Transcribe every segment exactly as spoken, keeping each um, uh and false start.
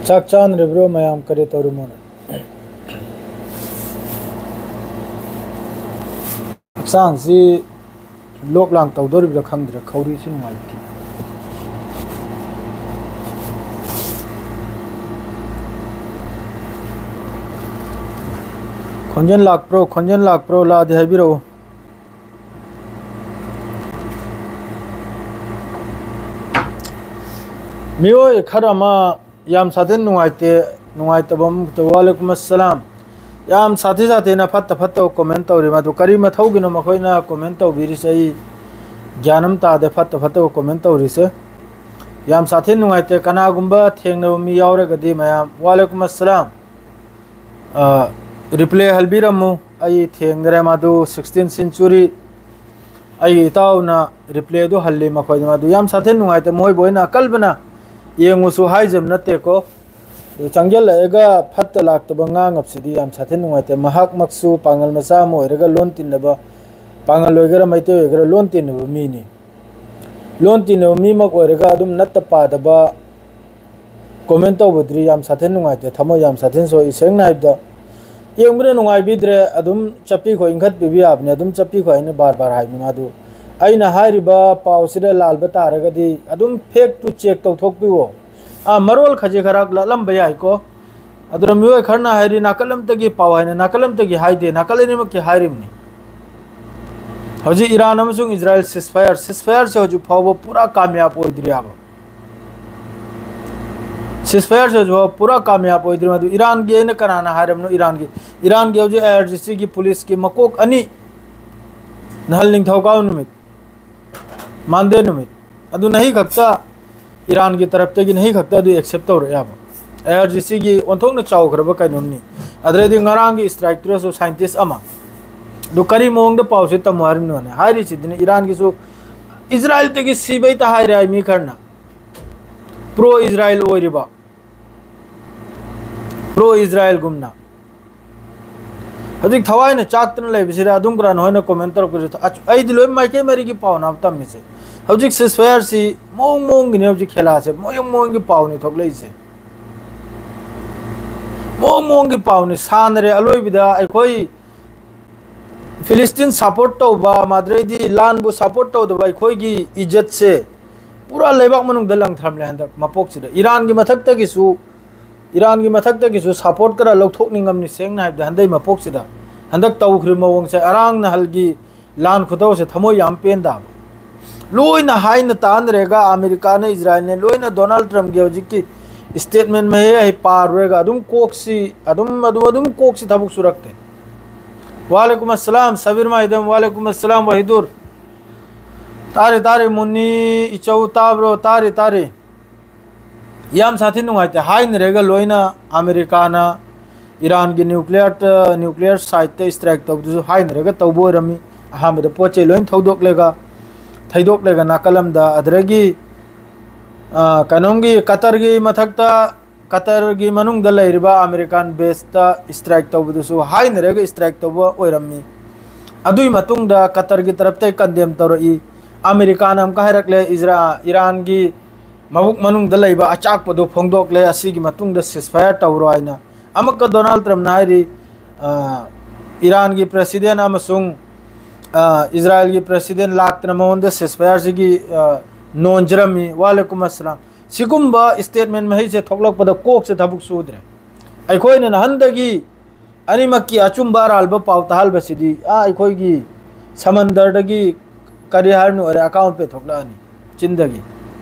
ꯆꯥꯛ ꯆꯥꯅꯔꯤꯕ꯭ꯔꯣ ꯃꯌꯥꯝ? ꯀꯔꯤ ꯇꯧꯔꯤꯃꯣꯅꯦ? ꯍꯛꯆꯥꯡꯁꯤ ꯂꯣꯛ ꯂꯥꯡ ꯇꯧꯗꯣꯔꯤꯕ꯭ꯔꯥ ꯈꯪꯗ꯭ꯔꯦ, ꯈꯧꯔꯤꯁꯨ ꯅꯨꯡꯉꯥꯏꯇꯦ꯫ ꯈꯣꯟꯖꯦꯜ ꯂꯥꯛꯄ꯭ꯔꯣ? ꯈꯣꯟꯖꯦꯜ ꯂꯥꯛꯄ꯭ꯔꯣ? ꯂꯥꯛꯑꯗꯤ ꯍꯥꯏꯕꯤꯔꯛꯎ꯫ ꯃꯤꯑꯣꯏ ꯈꯔ ꯑꯃ ꯌꯥꯝ ꯁꯥꯊꯤꯅ ꯅꯨꯡꯉꯥꯏꯇꯦ, ꯅꯨꯡꯉꯥꯏꯇꯕ ꯑꯃ, ꯋꯥꯂꯩꯀꯨꯝ ꯑꯁꯂꯥꯝ꯫ ꯌꯥꯝ ꯁꯥꯊꯤ ꯁꯥꯊꯤꯅ ꯐꯠꯇ ꯐꯠꯇꯕ comment ꯇꯧꯔꯤ꯫ ꯃꯗꯨ ꯀꯔꯤ ꯃꯊꯧꯒꯤꯅꯣ ꯃꯈꯣꯏꯅ comment ꯇꯧꯕꯤꯔꯤꯁꯦ? ꯑꯩ ꯒ꯭ꯌꯥꯟ ꯑꯃ ꯇꯥꯗꯦ, ꯐꯠꯇ ꯐꯠꯇꯕ comment ꯇꯧꯔꯤꯁꯦ꯫ ꯌꯥꯝ ꯁꯥꯊꯤꯅ ꯅꯨꯡꯉꯥꯏꯇꯦ꯫ ꯀꯅꯥꯒꯨꯝꯕ ꯊꯦꯡꯅꯕ ꯃꯤ ꯌꯥꯎꯔꯒꯗꯤ ꯃꯌꯥꯝ, ꯋꯥꯂꯩꯀꯨꯝ ꯑꯁꯂꯥꯝ꯫ ꯑ, replay ꯍꯜꯕꯤꯔꯝꯃꯨ꯫ ꯑꯩ ꯊꯦꯡꯅꯔꯦ ꯃꯗꯨ sixteenth century꯫ ꯑꯩꯒꯤ ꯏꯇꯥꯎꯅ replay ꯑꯗꯨ ꯍꯜꯂꯤ ꯃꯈꯣꯏꯗ꯫ ꯃꯗꯨ ꯌꯥꯝ ꯁꯥꯊꯤꯅ ꯅꯨꯡꯉꯥꯏꯇꯦ꯫ ꯃꯣꯏꯕꯨ ꯑꯩꯅ ꯑꯀꯜꯕꯅ ꯌꯦꯡꯉꯨꯁꯨ ꯍꯥꯏꯖꯕ ꯅꯠꯇꯦꯀꯣ꯫ ꯑꯗꯨ ꯆꯪꯁꯤꯜꯂꯛꯑꯒ ꯐꯠꯇ ꯂꯥꯛꯇꯕ ꯉꯥꯡꯉꯕꯁꯤꯗꯤ ꯌꯥꯝ ꯁꯥꯊꯤꯅ ꯅꯨꯡꯉꯥꯏꯇꯦ꯫ ꯃꯍꯥꯛꯃꯛꯁꯨ ꯄꯥꯡꯒꯜ ꯃꯆꯥ ꯑꯃ ꯑꯣꯏꯔꯒ ꯂꯣꯟ ꯇꯤꯟꯅꯕ, ꯄꯥꯡꯒꯜ ꯑꯣꯏꯒꯦꯔꯥ ꯃꯩꯇꯩ ꯑꯣꯏꯒꯦꯔꯥ ꯂꯣꯟ ꯇꯤꯟꯅꯕ ꯃꯤꯅꯤ꯫ ꯂꯣꯟ ꯇꯤꯟꯅꯕ ꯃꯤꯃꯛ ꯑꯣꯏꯔꯒ ꯑꯗꯨꯝ ꯅꯠꯇ ꯄꯥꯗꯕ comment ꯇꯧꯕꯗꯨꯗꯤ ꯌꯥꯝ ꯁꯥꯊꯤꯅ ꯅꯨꯡꯉꯥꯏꯇꯦ, ꯊꯃꯣꯏ ꯌꯥꯝ ꯁꯥꯊꯤꯅ ꯁꯣꯛꯏ꯫ ꯁꯦꯡꯅ ꯍꯥꯏꯕꯗ ꯌꯦꯡꯕꯗ ꯅꯨꯡꯉꯥꯏꯕꯤꯗ꯭ꯔꯦ꯫ ꯑꯗꯨꯝ ꯆꯠꯄꯤꯈꯣ, ꯏꯟꯈꯠꯄꯤꯕ ꯌꯥꯕꯅꯤ, ꯑꯗꯨꯝ ꯆꯠꯄꯤꯈꯣ꯫ ꯑꯩꯅ ꯕꯥꯔ ꯕꯥꯔ ꯍꯥꯏꯕꯅꯤ ꯃꯥꯗꯨ꯫ ꯑꯩꯅ ꯍꯥꯏꯔꯤꯕ ꯄꯥꯎꯁꯤꯗ ꯂꯥꯜꯕ ꯇꯥꯔꯒꯗꯤ ꯑꯗꯨꯝ fact to check ꯇꯧꯊꯣꯛꯄꯤꯌꯣ꯫ ꯑꯥ, ꯃꯔꯣꯜ ꯈꯖꯤꯛ ꯈꯔ ꯂꯠꯂꯝꯕ ꯌꯥꯏꯀꯣ꯫ ꯑꯗꯨꯅ ꯃꯤꯑꯣꯏ ꯈꯔꯅ ꯍꯥꯏꯔꯤ ꯅꯥꯀꯜ ꯑꯃꯠꯇꯒꯤ ꯄꯥꯎ ꯍꯥꯏꯅ, ꯅꯥꯀꯜ ꯑꯃꯠꯇꯒꯤ ꯍꯥꯏꯗꯦ, ꯅꯥꯀꯜ ꯑꯅꯤꯃꯛꯀꯤ ꯍꯥꯏꯔꯤꯕꯅꯤ꯫ ꯍꯧꯖꯤꯛ ꯏꯔꯥꯟ ꯑꯃꯁꯨꯡ ꯏꯖꯔꯥꯏꯜ ceasefire, ceasefireꯁꯦ ꯍꯧꯖꯤꯛ ꯐꯥꯎꯕ ꯄꯨꯔꯥ ꯀꯥꯃꯌꯥꯕ ꯑꯣꯏꯗ꯭ꯔꯤ ꯍꯥꯏꯕ꯫ Ceasefireꯁꯦ ꯍꯧꯖꯤꯛ ꯐꯥꯎꯕ ꯄꯨꯔꯥ ꯀꯥꯃꯌꯥꯕ ꯑꯣꯏꯗ꯭ꯔꯤ꯫ ꯃꯗꯨ ꯏꯔꯥꯟꯒꯤ ꯑꯩꯅ ꯀꯅꯥꯅ ꯍꯥꯏꯔꯕꯅꯣ? ꯏꯔꯥꯟꯒꯤ, ꯏꯔꯥꯟꯒꯤ ꯍꯧꯖꯤꯛ IRGCꯒꯤ ꯄꯨꯂꯤꯁꯀꯤ ꯃꯀꯣꯛ ꯑꯅꯤ, ꯅꯍꯥꯟ ꯅꯤꯡꯊꯧꯀꯥꯕ ꯅꯨꯃꯤꯠ, ꯃꯥꯟꯗꯦ ꯅꯨꯃꯤꯠ, ꯑꯗꯨ ꯅꯍꯤ ꯈꯛꯇ ꯏꯔꯥꯟꯒꯤ ꯇꯔꯞꯇꯒꯤ ꯅꯍꯤ ꯈꯛꯇ ꯑꯗꯨ accept ꯇꯧꯔꯛꯑꯦꯕ꯫ IRGCꯒꯤ ꯑꯣꯟꯊꯣꯛꯅ ꯆꯥꯎꯈ꯭ꯔꯕ ꯀꯩꯅꯣꯝꯅꯤ꯫ ꯑꯗꯨꯗꯩꯗꯤ ꯉꯔꯥꯡꯒꯤ strikeꯇꯨꯗꯁꯨ scientist ꯑꯃ, ꯑꯗꯨ ꯀꯔꯤ ꯃꯑꯣꯡꯗ ꯄꯥꯎꯁꯦ ꯇꯝꯃꯣ ꯍꯥꯏꯔꯤꯅꯣꯅꯦ? ꯍꯥꯏꯔꯤꯁꯤꯗꯤꯅꯦ ꯏꯔꯥꯟꯒꯤꯁꯨ, ꯏꯖꯔꯥꯏꯜꯗꯒꯤ ꯁꯤꯕꯩꯇ ꯍꯥꯏꯔꯦ ꯍꯥꯏ ꯃꯤ ꯈꯔꯅ꯫ Pro Israel ꯑꯣꯏꯔꯤꯕ, pro Israelꯒꯨꯝꯅ꯫ ꯍꯧꯖꯤꯛ ꯊꯋꯥꯏꯅ ꯆꯥꯛꯇꯅ ꯂꯩꯕꯁꯤꯗ ꯑꯗꯨꯝ ꯀꯔꯥꯅ ꯍꯣꯏꯅ comment ꯇꯧꯔꯛꯄꯁꯤ, ꯑꯩꯗꯤ ꯂꯣꯏ ꯃꯥꯏꯀꯩ ꯃꯔꯤꯒꯤ ꯄꯥꯎꯅ ꯇꯝꯃꯤꯁꯦ꯫ ꯍꯧꯖꯤꯛ ceasefireꯁꯤ ꯃꯑꯣꯡ ꯃꯑꯣꯡꯒꯤꯅꯤ ꯍꯧꯖꯤꯛ ꯈꯦꯂꯥꯁꯦ, ꯃꯑꯣꯡ ꯃꯑꯣꯡꯒꯤ ꯄꯥꯎꯅꯤ ꯊꯣꯛꯂꯛꯏꯁꯦ꯫ ꯃꯑꯣꯡ ꯃꯑꯣꯡꯒꯤ ꯄꯥꯎꯅꯤ ꯁꯥꯟꯅꯔꯦ꯫ ꯑꯂꯣꯏꯕꯗ ꯑꯩꯈꯣꯏ ꯐꯤꯂꯤꯁꯇꯤꯟ ꯁꯄꯣꯔꯠ ꯇꯧꯕ, ꯃꯗꯨꯗꯩꯗꯤ ꯂꯥꯟꯕꯨ ꯁꯄꯣꯔꯠ ꯇꯧꯗꯕ ꯑꯩꯈꯣꯏꯒꯤ ꯏꯖꯠꯁꯦ ꯄꯨꯔꯥ ꯂꯩꯕꯥꯛ ꯃꯅꯨꯡꯗ ꯂꯪꯊꯔꯝꯂꯦ꯫ ꯍꯟꯗꯛ ꯃꯄꯣꯛꯁꯤꯗ ꯏꯔꯥꯟꯒꯤ ꯃꯊꯛꯇꯒꯤꯁꯨ, ꯏꯔꯥꯟꯒꯤ ꯃꯊꯛꯇꯒꯤꯁꯨ ꯁꯄꯣꯔꯠ ꯈꯔ ꯂꯧꯊꯣꯛꯅꯤꯡꯉꯝꯅꯤ꯫ ꯁꯦꯡꯅ ꯍꯥꯏꯕꯗ, ꯍꯟꯗꯛ ꯃꯄꯣꯛꯁꯤꯗ, ꯍꯟꯗꯛ ꯇꯧꯈ꯭ꯔꯤꯕ ꯃꯑꯣꯡꯁꯦ ꯑꯔꯥꯡ ꯅꯍꯜꯒꯤ ꯂꯥꯟ ꯈꯨꯇꯧꯁꯦ ꯊꯃꯣꯏ ꯌꯥꯝ ꯄꯦꯟꯗꯕ꯫ ꯂꯣꯏꯅ ꯍꯥꯏꯅ ꯇꯥꯟꯅꯔꯦꯒ ꯑꯃꯦꯔꯤꯀꯥꯅ, ꯏꯖꯔꯥꯏꯜꯅ, ꯂꯣꯏꯅ ꯗꯣꯅꯥꯜꯗ ꯇ꯭ꯔꯝꯞꯀꯤ ꯍꯧꯖꯤꯛꯀꯤ ꯁ꯭ꯇꯦꯠꯃꯦꯟ ꯃꯍꯩ ꯑꯩ ꯄꯥꯔꯨꯔꯦꯒ ꯑꯗꯨꯝ ꯀꯣꯛꯁꯤ ꯑꯗꯨꯝ ꯑꯗꯨ ꯑꯗꯨꯝ ꯀꯣꯛꯁꯤ ꯊꯕꯛ ꯁꯨꯔꯛꯇꯦ꯫ ꯋꯥꯂꯦꯀꯨꯝ ꯑꯁꯂꯥꯝ ꯁꯕꯤꯔ ꯃꯥꯏꯗꯝ, ꯋꯥꯂꯦꯀꯨꯝ ꯑꯁꯂꯥꯝ ꯋꯥꯍꯤꯗꯨꯔ꯫ ꯇꯥꯔꯦ ꯇꯥꯔꯦ ꯃꯨꯟꯅꯤ ꯏꯆꯧ, ꯇꯥꯕ꯭ꯔꯣ? ꯇꯥꯔꯦ ꯇꯥꯔꯦ꯫ ꯌꯥꯝ ꯁꯥꯊꯤ ꯅꯨꯡꯉꯥꯏꯇꯦ꯫ ꯍꯥꯏꯅꯔꯒ ꯂꯣꯏꯅ ꯑꯃꯦꯔꯤꯀꯥꯅ ꯏꯔꯥꯟꯒꯤ ꯅ꯭ꯌꯨꯀ꯭ꯂꯤꯌꯔ, ꯅ꯭ꯌꯨꯀ꯭ꯂꯤꯌꯔ ꯁꯥꯏꯠꯇ ꯁ꯭ꯇ꯭ꯔꯥꯏꯛ ꯇꯧꯕꯗꯨꯁꯨ ꯍꯥꯏꯅꯔꯒ ꯇꯧꯕ ꯑꯣꯏꯔꯝꯃꯤ꯫ ꯑꯍꯥꯟꯕꯗ ꯄꯣꯠ ꯆꯩ ꯂꯣꯏ ꯊꯧꯗꯣꯛꯂꯒ, ꯊꯩꯗꯣꯛꯂꯒ ꯅꯥꯀꯜ ꯑꯃꯗ, ꯑꯗꯨꯗꯒꯤ, ꯑ, ꯀꯩꯅꯣꯝꯒꯤ ꯀꯇꯔꯒꯤ ꯃꯊꯛꯇ, ꯀꯇꯔꯒꯤ ꯃꯅꯨꯡꯗ ꯂꯩꯔꯤꯕ ꯑꯃꯦꯔꯤꯀꯥꯟ ꯕꯦꯁꯇ ꯁ꯭ꯇ꯭ꯔꯥꯏꯛ ꯇꯧꯕꯗꯨꯁꯨ ꯍꯥꯏꯅꯔꯒ ꯁ꯭ꯇ꯭ꯔꯥꯏꯛ ꯇꯧꯕ ꯑꯣꯏꯔꯝꯃꯤ꯫ ꯑꯗꯨꯒꯤ ꯃꯇꯨꯡꯗ ꯀꯇꯔꯒꯤ ꯇꯔꯞꯇ ꯀꯟꯗꯦꯝ ꯇꯧꯔꯛꯏ꯫ ꯑꯃꯦꯔꯤꯀꯥꯅ ꯑꯃꯨꯛꯀ ꯍꯥꯏꯔꯛꯂꯦ, ꯏꯖꯔꯥ-, ꯏꯔꯥꯟꯒꯤ ꯃꯕꯨꯛ ꯃꯅꯨꯡꯗ ꯂꯩꯕ ꯑꯆꯥꯛꯄꯗꯨ ꯐꯣꯡꯗꯣꯛꯂꯦ, ꯑꯁꯤꯒꯤ ꯃꯇꯨꯡꯗ ceasefire ꯇꯧꯔꯣ ꯍꯥꯏꯅ꯫ ꯑꯃꯨꯛꯀ ꯗꯣꯅꯥꯜꯗ ꯇ꯭ꯔꯝꯞꯅ ꯍꯥꯏꯔꯤ, ꯑ, ꯏꯔꯥꯟꯒꯤ ꯄ꯭ꯔꯦꯁꯤꯗꯦꯟ ꯑꯃꯁꯨꯡ, ꯑ, ꯏꯖꯔꯥꯏꯜꯒꯤ ꯄ꯭ꯔꯦꯁꯤꯗꯦꯟ ꯂꯥꯛꯇꯅ ꯃꯉꯣꯟꯗ ceasefireꯁꯤꯒꯤ, ꯑ, ꯅꯣꯟꯖꯔꯝꯃꯤ꯫ ꯋꯥꯂꯦꯀꯨꯝ ꯑꯁꯂꯥꯝ꯫ ꯁꯤꯒꯨꯝꯕ ꯁ꯭ꯇꯦꯠꯃꯦꯟ ꯃꯍꯩꯁꯦ ꯊꯣꯛꯂꯛꯄꯗ ꯀꯣꯛꯁꯦ ꯊꯕꯛ ꯁꯨꯗ꯭ꯔꯦ꯫ ꯑꯩꯈꯣꯏꯅ ꯅꯍꯥꯟꯗꯒꯤ ꯑꯅꯤꯃꯛꯀꯤ ꯑꯆꯨꯝꯕ ꯑꯔꯥꯟꯕ ꯄꯥꯎ ꯇꯥꯍꯟꯕꯁꯤꯗꯤ, ꯑꯥ, ꯑꯩꯈꯣꯏꯒꯤ ꯁꯃꯟꯗꯔꯗꯒꯤ ꯀꯔꯤ ꯍꯥꯏꯔꯅꯣ ꯑꯣꯏꯔꯦ ꯑꯀꯥꯎꯟ ꯄꯦ ꯊꯣꯛꯂꯛꯑꯅꯤ ꯆꯤꯟꯗꯒꯤ꯫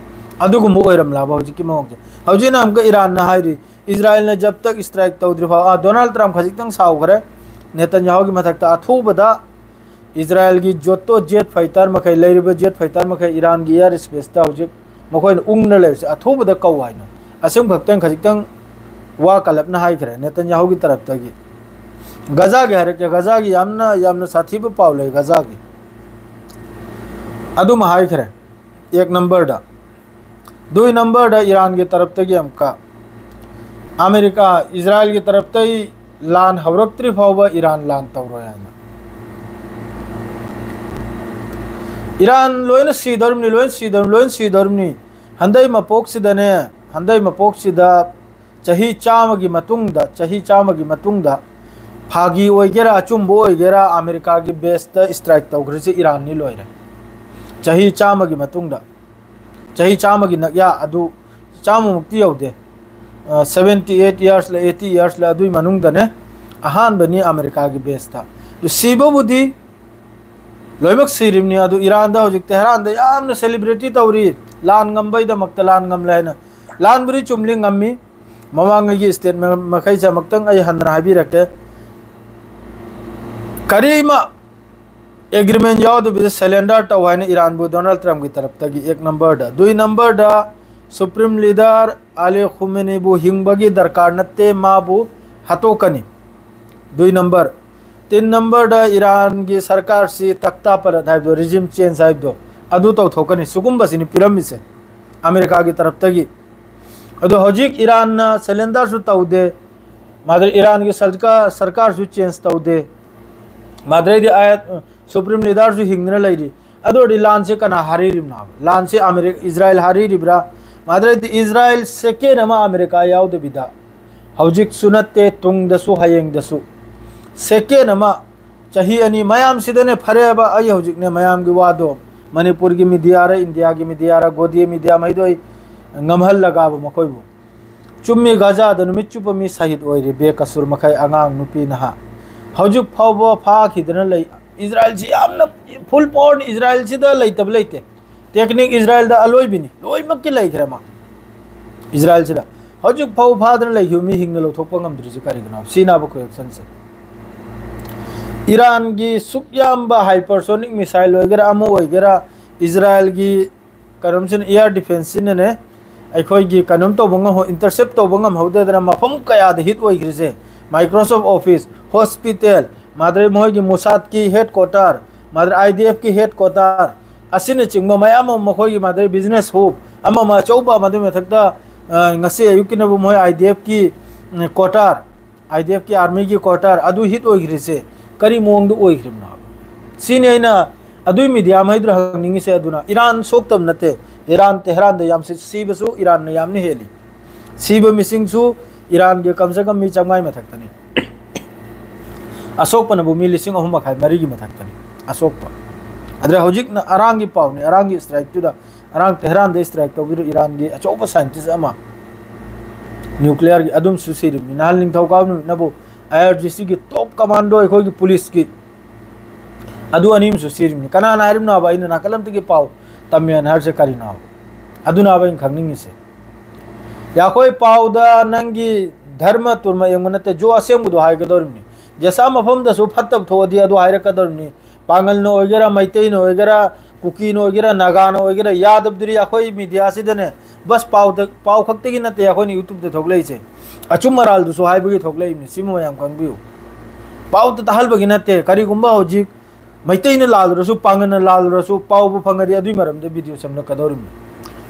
ꯑꯗꯨꯒꯨꯝꯕ ꯑꯣꯏꯔꯝꯂꯕ ꯍꯧꯖꯤꯛꯀꯤ ꯃꯑꯣꯡꯁꯦ? ꯍꯧꯖꯤꯛꯅ ꯑꯃꯨꯛꯀ ꯏꯔꯥꯟꯅ ꯍꯥꯏꯔꯤ, ꯏꯖꯔꯥꯏꯜꯅ ꯖꯕ ꯇꯛ ꯁ꯭ꯇ꯭ꯔꯥꯏꯛ ꯇꯧꯗ꯭ꯔꯤ ꯐꯥꯎ, ꯑꯥ, ꯗꯣꯅꯥꯜꯗ ꯇ꯭ꯔꯝꯞ ꯈꯖꯤꯛꯇꯪ ꯁꯥꯎꯈ꯭ꯔꯦ꯫ ꯅꯦꯇꯟꯌꯥꯍꯨꯒꯤ ꯃꯊꯛꯇ ꯑꯊꯨꯕꯗ ꯏꯖꯔꯥꯏꯜꯒꯤ ꯖꯣꯇꯣ ꯖꯦꯠ ꯐꯥꯏꯇꯔ ꯃꯈꯩ, ꯂꯩꯔꯤꯕ ꯖꯦꯠ ꯐꯥꯏꯇꯔ ꯃꯈꯩ ꯏꯔꯥꯟꯒꯤ ꯑꯦꯌꯔ ꯁ꯭ꯄꯦꯁꯇ ꯍꯧꯖꯤꯛ ꯃꯈꯣꯏꯅ ꯎꯪꯅ ꯂꯩꯕꯁꯦ ꯑꯊꯨꯕꯗ ꯀꯧ ꯍꯥꯏꯅ ꯑꯁꯦꯡꯕ ꯈꯛꯇꯪ ꯈꯖꯤꯛꯇꯪ ꯋꯥ ꯀꯜꯂꯞꯅ ꯍꯥꯏꯈ꯭ꯔꯦ ꯅꯦꯇꯟꯌꯥꯍꯨꯒꯤ ꯇꯔꯞꯇꯒꯤ꯫ ꯒꯖꯥꯒꯤ ꯍꯥꯏꯔꯛꯀꯦ, ꯒꯖꯥꯒꯤ ꯌꯥꯝꯅ, ꯌꯥꯝꯅ ꯁꯥꯊꯤꯕ ꯄꯥꯎ ꯂꯩ ꯒꯖꯥꯒꯤ꯫ ꯑꯗꯨꯃ ꯍꯥꯏꯈ꯭ꯔꯦ ꯑꯦꯛ ꯅꯝꯕꯔꯗ꯫ ꯗꯨꯏ ꯅꯝꯕꯔꯗ ꯏꯔꯥꯟꯒꯤ ꯇꯔꯞꯇꯒꯤ ꯑꯃꯨꯛꯀ ꯑꯃꯦꯔꯤꯀꯥ, ꯏꯖꯔꯥꯏꯜꯒꯤ ꯇꯔꯞꯇꯒꯤ ꯂꯥꯟ ꯍꯧꯔꯛꯇ꯭ꯔꯤ ꯐꯥꯎꯕ ꯏꯔꯥꯟ ꯂꯥꯟ ꯇꯧꯔꯣꯏ ꯍꯥꯏꯅ꯫ ꯏꯔꯥꯟ ꯂꯣꯏꯅ ꯁꯤꯗꯧꯔꯤꯕꯅꯤ, ꯂꯣꯏꯅ ꯁꯤꯗꯧꯔꯤꯕꯅꯤ, ꯂꯣꯏꯅ ꯁꯤꯗꯧꯔꯤꯕꯅꯤ꯫ ꯍꯟꯗꯩ ꯃꯄꯣꯛꯁꯤꯗꯅꯦ, ꯍꯟꯗꯩ ꯃꯄꯣꯛꯁꯤꯗ ꯆꯍꯤ ꯆꯥꯝꯃꯒꯤ ꯃꯇꯨꯡꯗ, ꯆꯍꯤ ꯆꯥꯝꯃꯒꯤ ꯃꯇꯨꯡꯗ ꯐꯥꯒꯤ ꯑꯣꯏꯒꯦꯔꯥ, ꯑꯆꯨꯝꯕ ꯑꯣꯏꯒꯦꯔꯥ, ꯑꯃꯦꯔꯤꯀꯥꯒꯤ ꯕꯦꯁꯇ ꯁ꯭ꯇ꯭ꯔꯥꯏꯛ ꯇꯧꯈ꯭ꯔꯤꯁꯦ ꯏꯔꯥꯟꯅꯤ ꯂꯣꯏꯔꯦ꯫ ꯆꯍꯤ ꯆꯥꯝꯃꯒꯤ ꯃꯇꯨꯡꯗ, ꯆꯍꯤ ꯆꯥꯝꯃꯒꯤ ꯅꯛꯌꯥ ꯑꯗꯨ, ꯆꯥꯝꯃꯃꯨꯛꯇꯤ ꯌꯧꯗꯦ, seventy eight years ꯂ eighty years ꯂ ꯑꯗꯨꯒꯤ ꯃꯅꯨꯡꯗꯅꯦ ꯑꯍꯥꯟꯕꯅꯤ ꯑꯃꯦꯔꯤꯀꯥꯒꯤ ꯕꯦꯁꯇ꯫ ꯑꯗꯨ ꯁꯤꯕꯕꯨꯗꯤ ꯂꯣꯏꯅꯃꯛ ꯁꯤꯔꯤꯕꯅꯤ꯫ ꯑꯗꯨ ꯏꯔꯥꯟꯗ ꯍꯧꯖꯤꯛ ꯇꯦꯍꯔꯥꯟꯗ ꯌꯥꯝꯅ ꯁꯦꯂꯤꯕ꯭ꯔꯦꯇꯤ ꯇꯧꯔꯤ, ꯂꯥꯟ ꯉꯝꯕꯩꯗꯃꯛꯇ ꯂꯥꯟ ꯉꯝꯂꯦ ꯍꯥꯏꯅ꯫ ꯂꯥꯟꯕꯨꯗꯤ ꯆꯨꯝꯂꯤ, ꯉꯝꯃꯤ꯫ ꯃꯃꯥꯡꯉꯩꯒꯤ ꯁ꯭ꯇꯦꯠꯃꯦꯟ ꯃꯈꯩꯁꯦ ꯑꯃꯨꯛꯇꯪ ꯑꯩ ꯍꯟꯅ ꯍꯥꯏꯕꯤꯔꯛꯀꯦ꯫ ꯀꯔꯤꯃ ꯑꯦꯒ꯭ꯔꯤꯃꯦꯟ ꯌꯥꯎꯗꯕꯤꯗ ꯁꯔꯦꯟꯗꯔ ꯇꯧ ꯍꯥꯏꯅ ꯏꯔꯥꯟꯕꯨ ꯗꯣꯅꯥꯜꯗ ꯇ꯭ꯔꯝꯞꯀꯤ ꯇꯔꯞꯇꯒꯤ ꯑꯦꯛ ꯅꯝꯕꯔꯗ꯫ ꯗꯨꯏ ꯅꯝꯕꯔꯗ ꯁꯨꯄ꯭ꯔꯤꯝ ꯂꯤꯗꯔ ꯑꯂꯤ ꯈꯨꯃꯦꯅꯤꯕꯨ ꯍꯤꯡꯕꯒꯤ ꯗꯔꯀꯥꯔ ꯅꯠꯇꯦ, ꯃꯥꯕꯨ ꯍꯥꯠꯇꯣꯛꯀꯅꯤ꯫ ꯗꯨꯏ ꯅꯝꯕꯔ꯫ ꯇꯤꯟ ꯅꯝꯕꯔꯗ ꯏꯔꯥꯟꯒꯤ ꯁꯔꯀꯥꯔꯁꯤ ꯇꯛꯇꯥ ꯄꯂꯠ ꯍꯥꯏꯕꯗꯣ, ꯔꯤꯖꯤꯝ ꯆꯦꯟꯖ ꯍꯥꯏꯕꯗꯣ, ꯑꯗꯨ ꯇꯧꯊꯣꯛꯀꯅꯤ꯫ ꯁꯤꯒꯨꯝꯕꯁꯤꯅꯤ ꯄꯤꯔꯝꯃꯤꯁꯦ ꯑꯃꯦꯔꯤꯀꯥꯒꯤ ꯇꯔꯞꯇꯒꯤ꯫ ꯑꯗꯣ ꯍꯧꯖꯤꯛ ꯏꯔꯥꯟꯅ ꯁꯔꯦꯟꯗꯔꯁꯨ ꯇꯧꯗꯦ, ꯃꯥꯗꯤ ꯏꯔꯥꯟꯒꯤ ꯁꯔꯀꯥꯔ, ꯁꯔꯀꯥꯔꯁꯨ ꯆꯦꯟꯖ ꯇꯧꯗꯦ, ꯃꯥꯗ꯭ꯔꯩꯗꯤ ꯑꯥꯌꯠ ꯁꯨꯄ꯭ꯔꯤꯝ ꯂꯤꯗꯔꯁꯨ ꯍꯤꯡꯗꯅ ꯂꯩꯔꯤ꯫ ꯑꯗꯨ ꯑꯣꯏꯔꯗꯤ ꯂꯥꯟꯁꯦ ꯀꯅꯥ ꯍꯥꯔꯤꯔꯤꯕꯅꯣ? ꯂꯥꯟꯁꯦ ꯑꯃꯦꯔꯤ-, ꯏꯖꯔꯥꯏꯜ ꯍꯥꯔꯤꯔꯤꯕ꯭ꯔꯥ? ꯃꯥꯗ꯭ꯔꯩꯗꯤ ꯏꯖꯔꯥꯏꯜ ꯁꯦꯀꯦꯟ ꯑꯃ ꯑꯃꯦꯔꯤꯀꯥ ꯌꯥꯎꯗꯕꯤꯗ, ꯍꯧꯖꯤꯛꯁꯨ ꯅꯠꯇꯦ, ꯇꯨꯡꯗꯁꯨ, ꯍꯌꯦꯡꯗꯁꯨ ꯁꯦꯀꯦꯟ ꯑꯃ, ꯆꯍꯤ ꯑꯅꯤ ꯃꯌꯥꯝꯁꯤꯗꯅꯦ, ꯐꯔꯦꯕ, ꯑꯩ ꯍꯧꯖꯤꯛꯅꯦ ꯃꯌꯥꯝꯒꯤ ꯋꯥꯗꯣ, ꯃꯅꯤꯄꯨꯔꯒꯤ ꯃꯤꯗꯤꯌꯥꯔ, ꯏꯟꯗꯤꯌꯥꯒꯤ ꯃꯤꯗꯤꯌꯥꯔ, ꯒꯣꯗꯤ ꯃꯤꯗꯤꯌꯥ ꯃꯩꯗꯣ ꯑꯩ ꯉꯝꯍꯜꯂꯒꯕ ꯃꯈꯣꯏꯕꯨ꯫ ꯆꯨꯝꯃꯤ, ꯒꯥꯖꯥꯗ ꯅꯨꯃꯤꯠ ꯆꯨꯞꯄ ꯃꯤ ꯁꯍꯤꯗ ꯑꯣꯏꯔꯤ, ꯕꯦꯀꯁꯨꯔ ꯃꯈꯩ, ꯑꯉꯥꯡ, ꯅꯨꯄꯤ, ꯅꯍꯥ꯫ ꯍꯧꯖꯤꯛ ꯐꯥꯎꯕ ꯐꯥꯈꯤꯗꯅ ꯂꯩ꯫ ꯏꯖꯔꯥꯏꯜꯁꯤ ꯌꯥꯝꯅ ꯐꯨꯜ ꯄꯥꯋꯔꯅꯤ, ꯏꯖꯔꯥꯏꯜꯁꯤꯗ ꯂꯩꯇꯕ ꯂꯩꯇꯦ꯫ ꯇꯦꯛꯅꯤꯛ ꯏꯖꯔꯥꯏꯜꯗ ꯑꯂꯣꯏꯕꯤꯅꯤ, ꯂꯣꯏꯅꯃꯛꯀꯤ ꯂꯩꯈ꯭ꯔꯦ ꯃꯥ꯫ ꯏꯖꯔꯥꯏꯜꯁꯤꯗ ꯍꯧꯖꯤꯛ ꯐꯥꯎ ꯐꯥꯗꯅ ꯂꯩꯈꯤꯕ ꯃꯤ ꯍꯤꯡꯅ ꯂꯧꯊꯣꯛꯄ ꯉꯝꯗ꯭ꯔꯤꯁꯤ ꯀꯔꯤꯒꯤꯅꯣ? ꯁꯤꯅꯕ ꯀꯣꯏꯁꯟꯁꯦ꯫ ꯏꯔꯥꯟꯒꯤ ꯁꯨꯛ ꯌꯥꯝꯕ ꯍꯥꯏꯄꯔꯁꯣꯅꯤꯛ ꯃꯤꯁꯥꯏꯜ ꯑꯣꯏꯒꯦꯔꯥ, ꯑꯃ ꯑꯣꯏꯒꯦꯔꯥ, ꯏꯖꯔꯥꯏꯜꯒꯤ ꯀꯩꯅꯣꯝꯁꯤꯅ, ꯑꯦꯌꯔ ꯗꯤꯐꯦꯟꯁꯁꯤꯅꯅꯦ, ꯑꯩꯈꯣꯏꯒꯤ ꯀꯩꯅꯣꯝ ꯇꯧꯕ ꯉꯝꯍꯧ-, ꯏꯟꯇꯔꯁꯦꯞ ꯇꯧꯕ ꯉꯝꯍꯧꯗꯗꯅ ꯃꯐꯝ ꯀꯌꯥꯗ ꯍꯤꯠ ꯑꯣꯏꯈ꯭ꯔꯤꯁꯦ꯫ ꯃꯥꯏꯀ꯭ꯔꯣꯁꯣꯐ ꯑꯣꯐꯤꯁ, ꯍꯣꯁꯄꯤꯇꯥꯜ, ꯃꯥꯗ꯭ꯔꯩ ꯃꯈꯣꯏꯒꯤ ꯃꯣꯁꯥꯗꯀꯤ ꯍꯦꯗ ꯀ꯭ꯋꯥꯇꯔ, ꯃꯥꯗ꯭ꯔꯩ ꯑꯥꯏ ꯗꯤ ꯑꯦꯐꯀꯤ ꯍꯦꯗ ꯀ꯭ꯋꯥꯇꯔ, ꯑꯁꯤꯅꯆꯤꯡꯕ ꯃꯌꯥꯝ ꯑꯃ, ꯃꯈꯣꯏꯒꯤ ꯃꯥꯗ꯭ꯔꯩ ꯕꯤꯖꯤꯅꯦꯁ ꯍꯕ ꯑꯃ ꯑꯃ ꯑꯆꯧꯕ, ꯃꯗꯨꯒꯤ ꯃꯊꯛꯇ, ꯑ, ꯉꯁꯤ ꯑꯌꯨꯛꯀꯤꯅꯕꯨ ꯃꯣꯏ ꯑꯥꯏ ꯗꯤ ꯑꯦꯐꯀꯤ, ꯎꯝ, ꯀ꯭ꯋꯥꯇꯔ, ꯑꯥꯏ ꯗꯤ ꯑꯦꯐꯀꯤ ꯑꯥꯔꯃꯤꯒꯤ ꯀ꯭ꯋꯥꯇꯔ ꯑꯗꯨ ꯍꯤꯠ ꯑꯣꯏꯈ꯭ꯔꯤꯁꯦ ꯀꯔꯤ ꯃꯑꯣꯡꯗ ꯑꯣꯏꯈ꯭ꯔꯤꯕꯅꯣ? ꯁꯤꯅꯤ ꯑꯩꯅ ꯑꯗꯨꯏ ꯃꯤꯗꯤꯌꯥ ꯃꯩꯗꯨꯅ ꯍꯪꯅꯤꯡꯉꯤꯁꯦ꯫ ꯑꯗꯨꯅ ꯏꯔꯥꯟ ꯁꯣꯛꯇꯕ ꯅꯠꯇꯦ, ꯏꯔꯥꯟ ꯇꯦꯍꯔꯥꯟꯗ ꯌꯥꯝ ꯁꯤ-, ꯁꯤꯕꯁꯨ ꯏꯔꯥꯟꯅ ꯌꯥꯝꯅ ꯍꯦꯜꯂꯤ꯫ ꯁꯤꯕ ꯃꯤꯁꯤꯡꯁꯨ ꯏꯔꯥꯟꯒꯤ ꯀꯝꯁꯦ ꯀꯝ ꯃꯤ ꯆꯥꯝꯃꯉꯥꯒꯤ ꯃꯊꯛꯇꯅꯤ꯫ ꯑꯁꯣꯛꯄꯅꯕꯨ ꯃꯤ ꯂꯤꯁꯤꯡ ꯑꯍꯨꯝ ꯃꯈꯥꯏ, ꯃꯔꯤꯒꯤ ꯃꯊꯛꯇꯅꯤ ꯑꯁꯣꯛꯄ꯫ ꯑꯗꯨꯅ ꯍꯧꯖꯤꯛꯅ ꯑꯔꯥꯡꯒꯤ ꯄꯥꯎꯅꯤ, ꯑꯔꯥꯡꯒꯤ ꯏꯁꯇ꯭ꯔꯥꯏꯛꯇꯨꯗ, ꯑꯔꯥꯡ ꯇꯦꯍꯔꯥꯟꯗ ꯏꯁꯇ꯭ꯔꯥꯏꯛ ꯇꯧꯕꯤꯔ ꯏꯔꯥꯟꯒꯤ ꯑꯆꯧꯕ ꯁꯥꯏꯟꯇꯤꯁ ꯑꯃ, ꯅ꯭ꯌꯨꯀ꯭ꯂꯤꯌꯔꯒꯤ, ꯑꯗꯨꯝꯁꯨ ꯁꯤꯔꯤꯕꯅꯤ꯫ ꯅꯍꯥꯟ ꯅꯤꯡꯊꯧꯀꯥꯕ ꯅꯨꯃꯤꯠꯅꯕꯨ ꯑꯥꯏ ꯑꯥꯔ ꯖꯤ ꯁꯤꯒꯤ ꯇꯣꯞ ꯀꯃꯥꯟꯗꯣ ꯑꯩꯈꯣꯏꯒꯤ ꯄꯨꯂꯤꯁꯀꯤ ꯑꯗꯨ ꯑꯅꯤ ꯑꯃꯁꯨ ꯁꯤꯔꯤꯕꯅꯤ꯫ ꯀꯅꯥꯅ ꯍꯥꯏꯔꯤꯕꯅꯣꯕ ꯑꯩꯅ ꯅꯥꯀꯜ ꯑꯃꯠꯇꯒꯤ ꯄꯥꯎ ꯇꯝꯃꯦꯅ ꯍꯥꯏꯔꯤꯁꯦ ꯀꯔꯤꯅꯣ? ꯑꯗꯨꯅꯕ ꯑꯩꯅ ꯈꯪꯅꯤꯡꯉꯤꯁꯦ꯫ ꯌꯥꯈꯣꯏ ꯄꯥꯎꯗ ꯅꯪꯒꯤ ꯙꯔꯃ ꯇꯨꯔꯃ ꯌꯦꯡꯕ ꯅꯠꯇꯦ, ꯖꯣ ꯑꯁꯦꯡꯕꯗꯣ ꯍꯥꯏꯒꯗꯧꯔꯤꯕꯅꯤ꯫ ꯖꯦꯁꯥ ꯃꯐꯝꯗꯁꯨ ꯐꯠꯇꯕ ꯊꯣꯛꯑꯗꯤ ꯑꯗꯨ ꯍꯥꯏꯔꯛꯀꯗꯧꯔꯤꯕꯅꯤ꯫ ꯄꯥꯡꯒꯜꯅ ꯑꯣꯏꯒꯦꯔꯥ, ꯃꯩꯇꯩꯅ ꯑꯣꯏꯒꯦꯔꯥ, ꯀꯨꯀꯤꯅ ꯑꯣꯏꯒꯦꯔꯥ, ꯅꯥꯒꯥꯅ ꯑꯣꯏꯒꯦꯔꯥ, ꯌꯥꯗꯕꯗꯨꯗꯤ ꯑꯩꯈꯣꯏ ꯃꯤꯗꯤꯌꯥꯁꯤꯗꯅꯦ, ꯕꯁ ꯄꯥꯎꯗ, ꯄꯥꯎ ꯈꯛꯇꯒꯤ ꯅꯠꯇꯦ ꯑꯩꯈꯣꯏꯅ ꯌꯨꯇ꯭ꯌꯨꯕꯇ ꯊꯣꯛꯂꯛꯏꯁꯦ꯫ ꯑꯆꯨꯝ ꯑꯔꯥꯜꯗꯨꯁꯨ ꯍꯥꯏꯕꯒꯤ ꯊꯣꯛꯂꯛꯏꯕꯅꯤ꯫ ꯁꯤꯃ ꯃꯌꯥꯝ ꯈꯪꯕꯤꯌꯨ꯫ ꯄꯥꯎꯗ ꯇꯥꯍꯜꯕꯒꯤ ꯅꯠꯇꯦ꯫ ꯀꯔꯤꯒꯨꯝꯕ ꯍꯧꯖꯤꯛ ꯃꯩꯇꯩꯅ ꯂꯥꯜꯂꯨꯔꯁꯨ, ꯄꯥꯡꯒꯜꯅ ꯂꯥꯜꯂꯨꯔꯁꯨ, ꯄꯥꯎꯕꯨ ꯐꯪꯉꯗꯤ ꯑꯗꯨꯒꯤ ꯃꯔꯝꯗ ꯚꯤꯗꯤꯑꯣ ꯁꯦꯝꯂꯛꯀꯗꯧꯔꯤꯕꯅꯤ꯫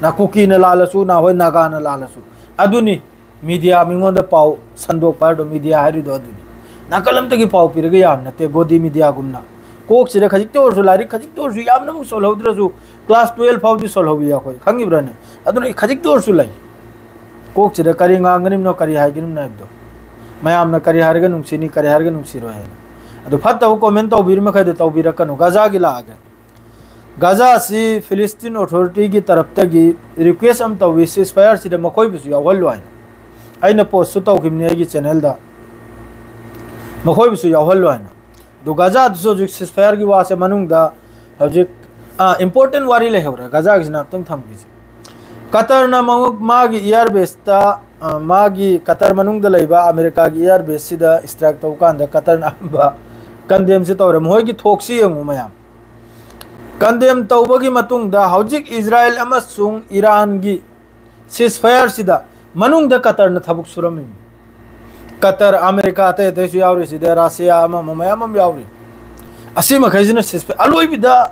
ꯅꯥ ꯀꯨꯀꯤꯅ ꯂꯥꯜꯂꯁꯨ, ꯅꯥ ꯍꯣꯏ ꯅꯥꯒꯥꯅ ꯂꯥꯜꯂꯁꯨ꯫ ꯑꯗꯨꯅꯤ ꯃꯤꯗꯤꯌꯥ ꯃꯤꯉꯣꯟꯗ ꯄꯥꯎ ꯁꯟꯗꯣꯛꯄ ꯍꯥꯏꯔꯗꯣ, ꯃꯤꯗꯤꯌꯥ ꯍꯥꯏꯔꯤꯗꯣ ꯑꯗꯨꯅꯤ꯫ ꯅꯥꯀꯜ ꯑꯃꯠꯇꯒꯤ ꯄꯥꯎ ꯄꯤꯔꯒ ꯌꯥꯝ ꯅꯠꯇꯦ, ꯒꯣꯗꯤ ꯃꯤꯗꯤꯌꯥꯒꯨꯝꯅ꯫ ꯀꯣꯛꯁꯤꯗ ꯈꯖꯤꯛꯇ ꯑꯣꯏꯔꯁꯨ, ꯂꯥꯏꯔꯤꯛ ꯈꯖꯤꯛꯇ ꯑꯣꯏꯔꯁꯨ, ꯌꯥꯝꯅꯃꯛ ꯁꯣꯜꯍꯧꯗ꯭ꯔꯁꯨ, ꯀ꯭ꯂꯥꯁ ꯇꯨꯌꯦꯜꯐ ꯐꯥꯎꯗꯤ ꯁꯣꯜꯍꯧꯏ ꯑꯩꯈꯣꯏ, ꯈꯪꯉꯤꯕ꯭ꯔꯥꯅꯦ? ꯑꯗꯨꯅ ꯑꯩ ꯈꯖꯤꯛꯇ ꯑꯣꯏꯔꯁꯨ ꯂꯩ꯫ ꯀꯣꯛꯁꯤꯗ ꯀꯔꯤ ꯉꯥꯡꯒꯅꯤꯕꯅꯣ, ꯀꯔꯤ ꯍꯥꯏꯒꯅꯤꯕꯅꯣ ꯍꯥꯏꯕꯗꯣ꯫ ꯃꯌꯥꯝꯅ ꯀꯔꯤ ꯍꯥꯏꯔꯒ ꯅꯨꯡꯁꯤꯅꯤ, ꯀꯔꯤ ꯍꯥꯏꯔꯒ ꯅꯨꯡꯁꯤꯔꯣꯏ ꯍꯥꯏꯅ꯫ ꯑꯗꯨ ꯐꯠꯇꯕ ꯀꯣꯃꯦꯟ ꯇꯧꯕꯤꯔꯤ ꯃꯈꯩꯗꯣ ꯇꯧꯕꯤꯔꯛꯀꯅꯨ꯫ ꯒꯥꯖꯥꯒꯤ ꯂꯥꯛꯑꯒꯦ꯫ ꯒꯥꯖꯥꯁꯤ ꯐꯤꯂꯤꯁꯇꯤꯟ ꯑꯣꯊꯣꯔꯤꯇꯤꯒꯤ ꯇꯔꯞꯇꯒꯤ ꯔꯤꯀ꯭ꯋꯦꯁ ꯑꯃ ꯇꯧꯏ, ꯁꯤꯁ ꯐꯥꯌꯔꯁꯤꯗ ꯃꯈꯣꯏꯕꯨꯁꯨ ꯌꯥꯎꯍꯜꯂꯨ ꯍꯥꯏꯅ꯫ ꯑꯩꯅ ꯄꯣꯁꯁꯨ ꯇꯧꯈꯤꯕꯅꯤ ꯑꯩꯒꯤ ꯆꯦꯅꯦꯜꯗ, ꯃꯈꯣꯏꯕꯨꯁꯨ ꯌꯥꯎꯍꯜꯂꯨ ꯍꯥꯏꯅ꯫ ꯑꯗꯨ ꯒꯥꯖꯥꯗꯨꯁꯨ ꯍꯧꯖꯤꯛ ꯁꯤꯁ ꯐꯥꯌꯔꯒꯤ ꯋꯥꯁꯦ ꯃꯅꯨꯡꯗ ꯍꯧꯖꯤꯛ, ꯑꯥ, ꯏꯝꯄꯣꯔꯇꯦꯟ ꯋꯥꯔꯤ ꯂꯩꯍꯧꯔꯦ, ꯒꯥꯖꯥꯒꯤꯁꯤꯅ ꯑꯝꯇꯪ ꯊꯝꯈꯤꯁꯦ꯫ ꯀꯇꯔꯅ ꯃꯉꯣ-, ꯃꯥꯒꯤ ꯏꯌꯥꯔ ꯕꯦꯁꯇ, ꯑ, ꯃꯥꯒꯤ ꯀꯇꯔ ꯃꯅꯨꯡꯗ ꯂꯩꯕ ꯑꯃꯦꯔꯤꯀꯥꯒꯤ ꯏꯌꯥꯔ ꯕꯦꯁꯁꯤꯗ ꯏꯁꯇ꯭ꯔꯥꯏꯛ ꯇꯧꯕ ꯀꯥꯟꯗ ꯀꯇꯔꯅ ꯑꯍꯥꯟꯕ ꯀꯟꯗꯦꯝꯁꯤ ꯇꯧꯔꯦ꯫ ꯃꯈꯣꯏꯒꯤ ꯊꯣꯛꯁꯤ ꯌꯦꯡꯉꯨ ꯃꯌꯥꯝ꯫ ꯀꯟꯗꯦꯝ ꯇꯧꯕꯒꯤ ꯃꯇꯨꯡꯗ ꯍꯧꯖꯤꯛ ꯏꯖꯔꯥꯌꯦꯜ ꯑꯃꯁꯨꯡ ꯏꯔꯥꯟꯒꯤ ꯁꯤꯁ ꯐꯥꯌꯔꯁꯤꯗ ꯃꯅꯨꯡꯗ ꯀꯇꯔꯅ ꯊꯕꯛ ꯁꯨꯔꯝꯃꯤꯅꯤ꯫ ꯀꯇꯔ, ꯑꯃꯦꯔꯤꯀꯥ, ꯑꯇꯩ ꯑꯇꯩꯁꯨ ꯌꯥꯎꯔꯤ, ꯁꯤꯗ ꯔꯁꯤꯌꯥ ꯑꯃ ꯑꯃ ꯃꯌꯥꯝ ꯑꯃ ꯌꯥꯎꯔꯤ꯫ ꯑꯁꯤ ꯃꯈꯩꯁꯤꯅ ꯁꯤꯁ ꯐꯥꯌꯔ ꯑꯔꯣꯏꯕꯗ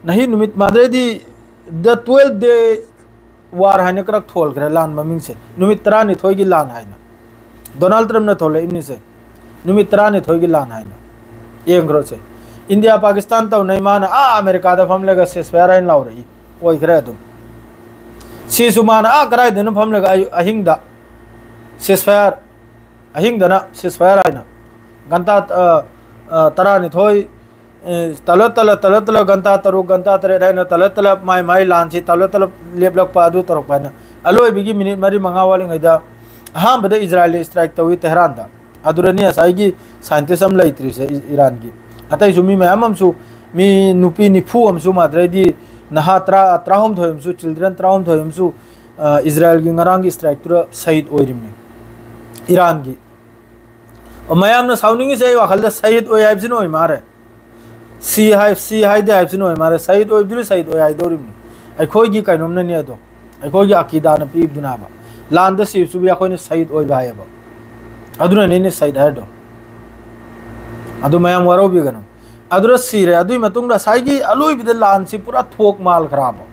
ꯅꯍꯤ ꯅꯨꯃꯤꯠ ꯃꯥꯗ꯭ꯔꯦꯗꯤ ꯗ ꯇꯨꯌꯦꯜꯐ ꯗꯦ ꯋꯥꯔ ꯍꯥꯏꯅ ꯈꯔ ꯊꯣꯜꯈ꯭ꯔꯦ ꯂꯥꯟ ꯃꯃꯤꯡꯁꯦ, ꯅꯨꯃꯤꯠ ꯇꯔꯥꯅꯤꯊꯣꯏꯒꯤ ꯂꯥꯟ ꯍꯥꯏꯅ꯫ ꯗꯣꯅꯥꯜꯗ ꯇ꯭ꯔꯝꯞꯅ ꯊꯣꯜꯂꯛꯏꯕꯅꯤꯁꯦ, ꯅꯨꯃꯤꯠ ꯇꯔꯥꯅꯤꯊꯣꯏꯒꯤ ꯂꯥꯟ ꯍꯥꯏꯅ꯫ ꯌꯦꯡꯈ꯭ꯔꯣꯁꯦ, ꯏꯟꯗꯤꯌꯥ ꯄꯥꯀꯤꯁꯇꯥꯟ ꯇꯧꯅꯩ, ꯃꯥꯅ ꯑꯥ ꯑꯃꯦꯔꯤꯀꯥꯗ ꯐꯝꯂꯒ ꯁꯤꯁ ꯐꯥꯌꯔ ꯍꯥꯏꯅ ꯂꯥꯎꯔꯛꯏ, ꯑꯣꯏꯈ꯭ꯔꯦ ꯑꯗꯨꯝ꯫ ꯁꯤꯁꯨ ꯃꯥꯅ ꯑꯥ ꯀꯗꯥꯏꯗꯅꯣ ꯐꯝꯂꯒ ꯑꯌꯨ-, ꯑꯍꯤꯡꯗ ceasefire, ꯑꯍꯤꯡꯗꯅ ceasefire ꯍꯥꯏꯅ ꯒꯟꯇꯥ ꯑ, ꯑ, ꯇꯔꯥꯅꯤꯊꯣꯏ, ꯑꯦ, ꯇꯂꯞ ꯇꯂꯞ ꯇꯂꯞ ꯇꯂꯞ ꯒꯟꯇꯥ ꯇꯔꯨꯛ, ꯒꯟꯇꯥ ꯇꯔꯦꯠ ꯍꯥꯏꯅ ꯇꯂꯞ ꯇꯂꯞ ꯃꯥꯏ ꯃꯥꯏ ꯂꯥꯟꯁꯤ ꯇꯂꯞ ꯇꯂꯞ ꯂꯦꯞꯂꯛꯄ, ꯑꯗꯨ ꯇꯧꯔꯛꯄ ꯍꯥꯏꯅ ꯑꯂꯣꯏꯕꯒꯤ ꯃꯤꯅꯤꯠ ꯃꯔꯤ ꯃꯉꯥ ꯋꯥꯠꯂꯤꯉꯩꯗ ꯑꯍꯥꯟꯕꯗ ꯏꯖꯔꯥꯏꯜꯅ strike ꯇꯧꯏ ꯇꯦꯍꯔꯥꯟꯗ꯫ ꯑꯗꯨꯗꯅꯤ ꯉꯁꯥꯏꯒꯤ scientist ꯑꯃ ꯂꯩꯇ꯭ꯔꯤꯁꯦ ꯏ-, ꯏꯔꯥꯟꯒꯤ꯫ ꯑꯇꯩꯁꯨ ꯃꯤ ꯃꯌꯥꯝ ꯑꯃꯁꯨ, ꯃꯤ ꯅꯨꯄꯤ ꯅꯤꯐꯨ ꯑꯃꯁꯨ, ꯃꯥꯗ꯭ꯔꯩꯗꯤ ꯅꯍꯥ ꯇꯔꯥ, ꯇꯔꯥꯍꯨꯝꯗꯣꯏ ꯑꯃꯁꯨ, children ꯇꯔꯥꯍꯨꯝꯗꯣꯏ ꯑꯃꯁꯨ, ꯑ, ꯏꯖꯔꯥꯏꯜꯒꯤ ꯉꯔꯥꯡꯒꯤ strikeꯇꯨꯗ ꯁꯍꯤꯗ ꯑꯣꯏꯔꯤꯕꯅꯤ ꯏꯔꯥꯟꯒꯤ꯫ ꯃꯌꯥꯝꯅ ꯁꯥꯎꯅꯤꯡꯉꯤꯁꯦ ꯑꯩ ꯋꯥꯈꯜꯗ ꯁꯍꯤꯗ ꯑꯣꯏ ꯍꯥꯏꯕꯁꯤꯅ ꯑꯣꯏ ꯃꯥꯔꯦ꯫ ꯁꯤ ꯍꯥꯏ, ꯁꯤ ꯍꯥꯏꯗꯦ ꯍꯥꯏꯕꯁꯤꯅ ꯑꯣꯏ ꯃꯥꯔꯦ꯫ ꯁꯍꯤꯗ ꯑꯣꯏꯕꯗꯨꯗꯤ ꯁꯍꯤꯗ ꯑꯣꯏ ꯍꯥꯏꯗꯧꯔꯤꯕꯅꯤ꯫ ꯑꯩꯈꯣꯏꯒꯤ ꯀꯩꯅꯣꯝꯅꯅꯦ ꯑꯗꯣ꯫ ꯑꯩꯈꯣꯏꯒꯤ ꯑꯀꯤꯗꯥꯅ ꯄꯤꯕꯗꯨꯅꯦꯕ꯫ ꯂꯥꯟꯗ ꯁꯤꯕꯁꯤꯕꯨ ꯑꯩꯈꯣꯏꯅ ꯁꯍꯤꯗ ꯑꯣꯏꯕ ꯍꯥꯏꯌꯦꯕ꯫ ꯑꯗꯨꯅꯅꯦ ꯑꯩꯅ ꯁꯍꯤꯗ ꯍꯥꯏꯔꯤꯗꯣ꯫ ꯑꯗꯨ ꯃꯌꯥꯝ ꯋꯥꯔꯧꯕꯤꯒꯅꯨ꯫ ꯑꯗꯨꯗ ꯁꯤꯔꯦ꯫ ꯑꯗꯨꯒꯤ ꯃꯇꯨꯡꯗ ꯉꯁꯥꯏꯒꯤ ꯑꯂꯣꯏꯕꯗ ꯂꯥꯟꯁꯤ ꯄꯨꯔꯥ ꯊꯣꯛ ꯃꯥꯜꯈ꯭ꯔꯕ꯫